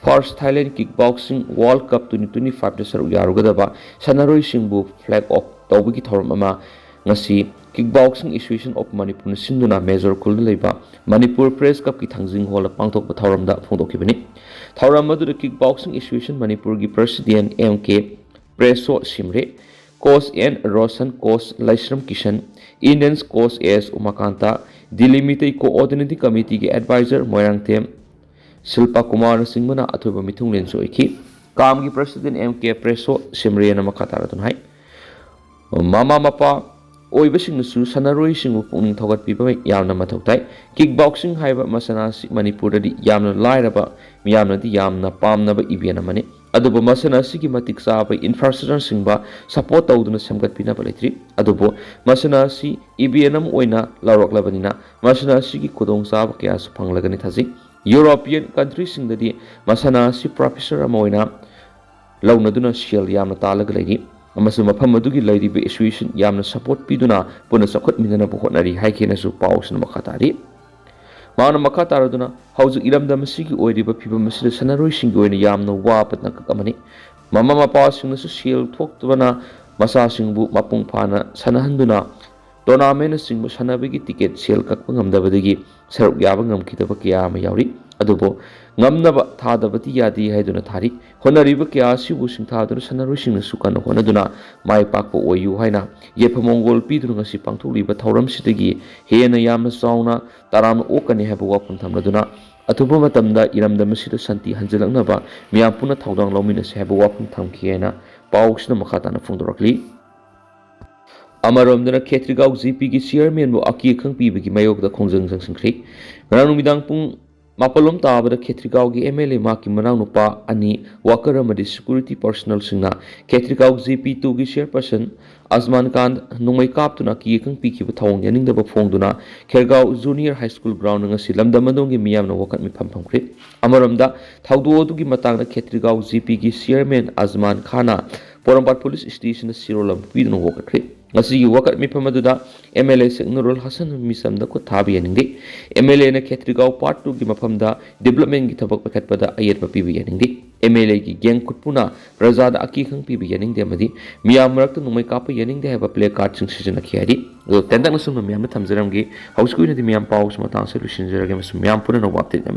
First Thailand Kickboxing World Cup twenty twenty-fiveꯇ ꯁꯔꯨꯛ ꯌꯥꯔꯨꯒꯗꯕ ꯁꯥꯟꯅꯔꯣꯏꯁꯤꯡꯕꯨ flag off ꯇꯧꯕꯒꯤ ꯊꯧꯔꯝ ꯑꯃ ꯉꯁꯤ Kickboxing Association of Manipurꯅ ꯁꯤꯟꯗꯨꯅ ꯃꯦꯖꯣꯔ ꯈꯨꯜꯗ ꯂꯩꯕ ꯃꯅꯤꯄꯨꯔ ꯄ꯭ꯔꯦꯁ ꯀ꯭ꯂꯕꯀꯤ ꯊꯥꯡꯖꯤꯡ ꯍꯣꯜꯗ ꯄꯥꯡꯊꯣꯛꯄ ꯊꯧꯔꯝꯗ ꯐꯣꯡꯗꯣꯛꯈꯤꯕꯅꯤ꯫ ꯊꯧꯔꯝ ꯑꯗꯨꯗ Kickboxing Association ꯃꯅꯤꯄꯨꯔꯒꯤ ꯄ꯭ꯔꯦꯁꯤꯗꯦꯟ ꯑꯦꯝ ꯀꯦ ꯄ꯭ꯔꯦꯁꯣ ꯁꯤꯝꯔꯦ, coach N Roshan, coach Laishram Kishan, Indians coach S Umakant, Delhi Meitei coordinating ꯀꯃꯤꯇꯤꯒꯤ ꯑꯦꯗꯚꯥꯏꯖꯔ ꯃꯣꯏꯔꯥꯡꯊꯦꯝ ꯁꯤꯜꯄꯥ ꯀꯨꯃꯥꯔꯅꯆꯤꯡꯕꯅ ꯑꯊꯣꯏꯕ ꯃꯤꯊꯨꯡꯂꯦꯟꯁꯨ ꯑꯣꯏꯈꯤ꯫ ꯀꯥꯝꯒꯤ ꯄ꯭ꯔꯦꯁꯤꯗꯦꯟ ꯑꯦꯝ ꯀꯦ ꯄ꯭ꯔꯦꯁꯣ ꯁꯤꯝꯔꯦꯅ ꯃꯈꯥ ꯇꯥꯔꯗꯨꯅ ꯍꯥꯏ, ꯃꯃꯥ ꯃꯄꯥ ꯑꯣꯏꯕꯁꯤꯡꯅꯁꯨ ꯁꯥꯟꯅꯔꯣꯏꯁꯤꯡꯕꯨ ꯄꯨꯛꯅꯤꯡ ꯊꯧꯒꯠꯄꯤꯕ ꯌꯥꯝꯅ ꯃꯊꯧ ꯇꯥꯏ꯫ Kickboxing ꯍꯥꯏꯕ ꯃꯁꯥꯟꯅ ꯑꯁꯤ ꯃꯅꯤꯄꯨꯔꯗꯗꯤ ꯌꯥꯝꯅ ꯂꯥꯏꯔꯕ, ꯃꯤꯌꯥꯝꯅꯗꯤ ꯌꯥꯝꯅ ꯄꯥꯝꯅꯕ ꯏꯚꯦꯟ ꯑꯃꯅꯤ꯫ ꯑꯗꯨꯕꯨ ꯃꯁꯥꯟꯅ ꯑꯁꯤꯒꯤ ꯃꯇꯤꯛ ꯆꯥꯕ ꯏꯟꯐ꯭ꯔꯥꯁ꯭ꯇ꯭ꯔꯛꯆꯔꯁꯤꯡꯕ ꯁꯄꯣꯔꯠ ꯇꯧꯗꯨꯅ ꯁꯦꯝꯒꯠꯄꯤꯅꯕ ꯂꯩꯇ꯭ꯔꯤ꯫ ꯑꯗꯨꯕꯨ ꯃꯁꯥꯟꯅ ꯑꯁꯤ ꯏꯚꯦꯟ ꯑꯃ ꯑꯣꯏꯅ ꯂꯧꯔꯛꯂꯕꯅꯤꯅ ꯃꯁꯥꯟꯅ ꯑꯁꯤꯒꯤ ꯈꯨꯗꯣꯡꯆꯥꯕ ꯀꯌꯥꯁꯨ ꯐꯪꯂꯒꯅꯤ ꯊꯥꯖꯩ꯫ ꯌꯨꯔꯣꯄꯤꯌꯟ ꯀꯟꯇ꯭ꯔꯤꯁꯤꯡꯗꯗꯤ ꯃꯁꯥꯟꯅ ꯑꯁꯤ ꯄ꯭ꯔꯣꯐꯦꯁꯟ ꯑꯃ ꯑꯣꯏꯅ ꯂꯧꯅꯗꯨꯅ ꯁꯦꯜ ꯌꯥꯝꯅ ꯇꯥꯜꯂꯒ ꯂꯩꯔꯤ ꯑꯃꯁꯨꯡ ꯃꯐꯝ ꯑꯗꯨꯒꯤ ꯂꯩꯔꯤꯕ ꯑꯦꯁꯣꯁꯤꯌꯦꯁꯟ ꯌꯥꯝꯅ ꯁꯄꯣꯔꯠ ꯄꯤꯗꯨꯅ ꯄꯨꯟꯅ ꯆꯥꯎꯈꯠꯃꯤꯟꯅꯅꯕ ꯍꯣꯠꯅꯔꯤ ꯍꯥꯏꯈꯤꯅꯁꯨ ꯄꯥꯎꯁꯤꯅ ꯃꯈꯥ ꯇꯥꯔꯤ꯫ ꯃꯍꯥꯛꯅ ꯃꯈꯥ ꯇꯥꯔꯗꯨꯅ, ꯍꯧꯖꯤꯛ ꯏꯔꯝꯗꯝ ꯑꯁꯤꯒꯤ ꯑꯣꯏꯔꯤꯕ ꯐꯤꯕꯝ ꯑꯁꯤꯗ ꯁꯥꯟꯅꯔꯣꯏꯁꯤꯡꯒꯤ ꯑꯣꯏꯅ ꯌꯥꯝꯅ ꯋꯥꯕ ꯇꯥꯡꯀꯛ ꯑꯃꯅꯤ꯫ ꯃꯃꯥ ꯃꯄꯥꯁꯤꯡꯅꯁꯨ ꯁꯦꯜ ꯊꯣꯛꯇꯕꯅ ꯃꯆꯥꯁꯤꯡꯕꯨ ꯃꯄꯨꯡ ꯐꯥꯅ ꯁꯥꯟꯅꯍꯟꯗꯨꯅ ꯇꯣꯔꯅꯥꯃꯦꯟꯅꯆꯤꯡꯕ ꯁꯥꯟꯅꯕꯒꯤ ꯇꯤꯀꯦꯠ ꯁꯦꯜ ꯀꯛꯄ ꯉꯝꯗꯕꯗꯒꯤ ꯁꯔꯨꯛ ꯌꯥꯕ ꯉꯝꯈꯤꯗꯕ ꯀꯌꯥ ꯑꯃ ꯌꯥꯎꯔꯤ꯫ ꯑꯗꯨꯕꯨ ꯉꯝꯅꯕ ꯊꯥꯗꯕꯗꯤ ꯌꯥꯗꯦ ꯍꯥꯏꯗꯨꯅ ꯊꯥꯔꯤ꯫ ꯍꯣꯠꯅꯔꯤꯕ ꯀꯌꯥ ꯑꯁꯤꯕꯨ ꯁꯤꯡꯊꯥꯗꯨꯅ ꯁꯥꯟꯅꯔꯣꯏꯁꯤꯡꯅꯁꯨ ꯀꯟꯅ ꯍꯣꯠꯅꯗꯨꯅ ꯃꯥꯏ ꯄꯥꯛꯄ ꯑꯣꯏꯌꯨ ꯍꯥꯏꯅ ꯌꯥꯏꯐ ꯃꯪꯒꯣꯜ ꯄꯤꯗꯨꯅ ꯉꯁꯤ ꯄꯥꯡꯊꯣꯛꯂꯤꯕ ꯊꯧꯔꯝꯁꯤꯗꯒꯤ ꯍꯦꯟꯅ ꯌꯥꯝꯅ ꯆꯥꯎꯅ ꯇꯔꯥꯝꯅ ꯑꯣꯛꯀꯅꯤ ꯍꯥꯏꯕ ꯋꯥꯐꯝ ꯊꯝꯂꯗꯨꯅ ꯑꯊꯨꯕ ꯃꯇꯝꯗ ꯏꯔꯝꯗꯝ ꯑꯁꯤꯗ ꯁꯥꯟꯇꯤ ꯍꯟꯖꯤꯜꯂꯛꯅꯕ ꯃꯤꯌꯥꯝ ꯄꯨꯟꯅ ꯊꯧꯗꯥꯡ ꯂꯧꯃꯤꯟꯅꯁꯤ ꯍꯥꯏꯕ ꯋꯥꯐꯝ ꯊꯝꯈꯤ ꯍꯥꯏꯅ ꯄꯥꯎꯁꯤꯅ ꯃꯈꯥ ꯇꯥꯅ ꯐꯣꯡꯗꯣꯔꯛꯂꯤ꯫ ꯑꯃꯔꯣꯝꯗꯅ ꯈꯦꯇ꯭ꯔꯤꯒꯥꯎ ꯖꯤꯄꯤꯒꯤ ꯆꯤꯌꯔꯃꯦꯟꯕꯨ ꯑꯀꯤ ꯑꯈꯪ ꯄꯤꯕꯒꯤ ꯃꯥꯌꯣꯛꯇ ꯈꯣꯡꯖꯪ ꯆꯪꯁꯤꯟꯈ꯭ꯔꯦ꯫ ꯉꯔꯥꯡ ꯅꯨꯃꯤꯗꯥꯡ ꯄꯨꯡ ꯃꯥꯄꯜꯂꯣꯝ ꯇꯥꯕꯗ ꯈꯦꯇ꯭ꯔꯤꯒꯥꯎꯒꯤ ꯑꯦꯝ ꯑꯦꯜ ꯑꯦ ꯃꯍꯥꯛꯀꯤ ꯃꯅꯥꯎꯅꯨꯄꯥ ꯑꯅꯤ, ꯋꯥꯀꯔ ꯑꯃꯗꯤ ꯁꯦꯀ꯭ꯌꯨꯔꯤꯇꯤ ꯄꯔꯁꯅꯦꯜꯁꯤꯡꯅ ꯈꯦꯇ꯭ꯔꯤꯒꯥꯎ ꯖꯤꯄꯤ ꯇꯨꯒꯤ ꯆꯤꯌꯔꯄꯔꯁꯟ ꯑꯖꯃꯥꯟ ꯈꯥꯟ ꯅꯣꯡꯃꯩ ꯀꯥꯞꯇꯨꯅ ꯑꯀꯤ ꯑꯈꯪ ꯄꯤꯈꯤꯕ ꯊꯧꯑꯣꯡ ꯌꯥꯅꯤꯡꯗꯕ ꯐꯣꯡꯗꯨꯅ ꯈꯦꯔꯒꯥꯎ ꯖꯨꯅꯤꯌꯔ ꯍꯥꯏ ꯁ꯭ꯀꯨꯜ ꯒ꯭ꯔꯥꯎꯟꯗ ꯉꯁꯤ ꯂꯝꯗꯝ ꯑꯗꯣꯝꯒꯤ ꯃꯤꯌꯥꯝꯅ ꯋꯥꯀꯠ ꯃꯤꯐꯝ ꯐꯝꯈ꯭ꯔꯦ꯫ ꯑꯃꯔꯣꯝꯗ ꯊꯧꯗꯣꯛ ꯑꯗꯨꯒꯤ ꯃꯇꯥꯡꯗ ꯈꯦꯇ꯭ꯔꯤꯒꯥꯎ ꯖꯤꯄꯤꯒꯤ ꯆꯤꯌꯔꯃꯦꯟ ꯑꯖꯃꯥꯟ ꯈꯥꯟꯅ ꯄꯣꯔꯣꯝꯄꯥꯠ ꯄꯨꯂꯤꯁ ꯁ꯭ꯇꯦꯁꯟꯗ ꯁꯤꯔꯣꯜ ꯑꯃ ꯄꯤꯗꯨꯅ ꯋꯥꯀꯠꯈ꯭ꯔꯦ꯫ ꯉꯁꯤꯒꯤ ꯋꯥꯀꯠ ꯃꯤꯐꯝ ꯑꯗꯨꯗ ꯑꯦꯝ ꯑꯦꯜ ꯑꯦ ꯁꯦꯛ ꯅꯨꯔꯨꯜ ꯍꯁꯟ ꯃꯤꯆꯝꯗ ꯈꯨꯠ ꯊꯥꯕ ꯌꯥꯅꯤꯡꯗꯦ꯫ ꯑꯦꯝ ꯑꯦꯜ ꯑꯦꯅ ꯈꯦꯇ꯭ꯔꯤꯒꯥꯎ ꯄꯥꯔꯠ ꯇꯨꯒꯤ ꯃꯐꯝꯗ ꯗꯤꯕ꯭ꯂꯞꯃꯦꯟꯒꯤ ꯊꯕꯛ ꯄꯥꯏꯈꯠꯄꯗ ꯑꯌꯦꯠꯄ ꯄꯤꯕ ꯌꯥꯅꯤꯡꯗꯦ꯫ ꯑꯦꯝ ꯑꯦꯜ ꯑꯦꯒꯤ ꯒꯦꯡ ꯈꯨꯠꯄꯨꯅ ꯄ꯭ꯔꯖꯥꯗ ꯑꯀꯤ ꯑꯈꯪ ꯄꯤꯕ ꯌꯥꯅꯤꯡꯗꯦ ꯑꯃꯗꯤ ꯃꯤꯌꯥꯝ ꯃꯔꯛꯇ ꯅꯣꯡꯃꯩ ꯀꯥꯞꯄ ꯌꯥꯅꯤꯡꯗꯦ ꯍꯥꯏꯕ ꯄ꯭ꯂꯦ ꯀꯥꯔꯗꯁꯤꯡ ꯁꯤꯖꯤꯟꯅꯈꯤ ꯍꯥꯏꯔꯤ꯫ ꯑꯗꯣ ꯇꯦꯟꯇꯛꯅ ꯁꯨꯝꯅ ꯃꯌꯥꯝꯗ ꯊꯝꯖꯔꯝꯒꯦ꯫ ꯍꯧꯖꯤꯛꯀꯤ ꯑꯣꯏꯅꯗꯤ ꯃꯌꯥꯝ ꯄꯥꯎꯁꯤ ꯃꯇꯥꯡꯁꯤꯗ ꯂꯣꯏꯁꯤꯟꯖꯔꯒꯦ ꯑꯃꯁꯨꯡ ꯃꯌꯥꯝ ꯄꯨꯝꯅꯃꯛ ꯑꯞꯗꯦꯠ ꯉꯝꯃꯤꯟꯅꯁꯤ꯫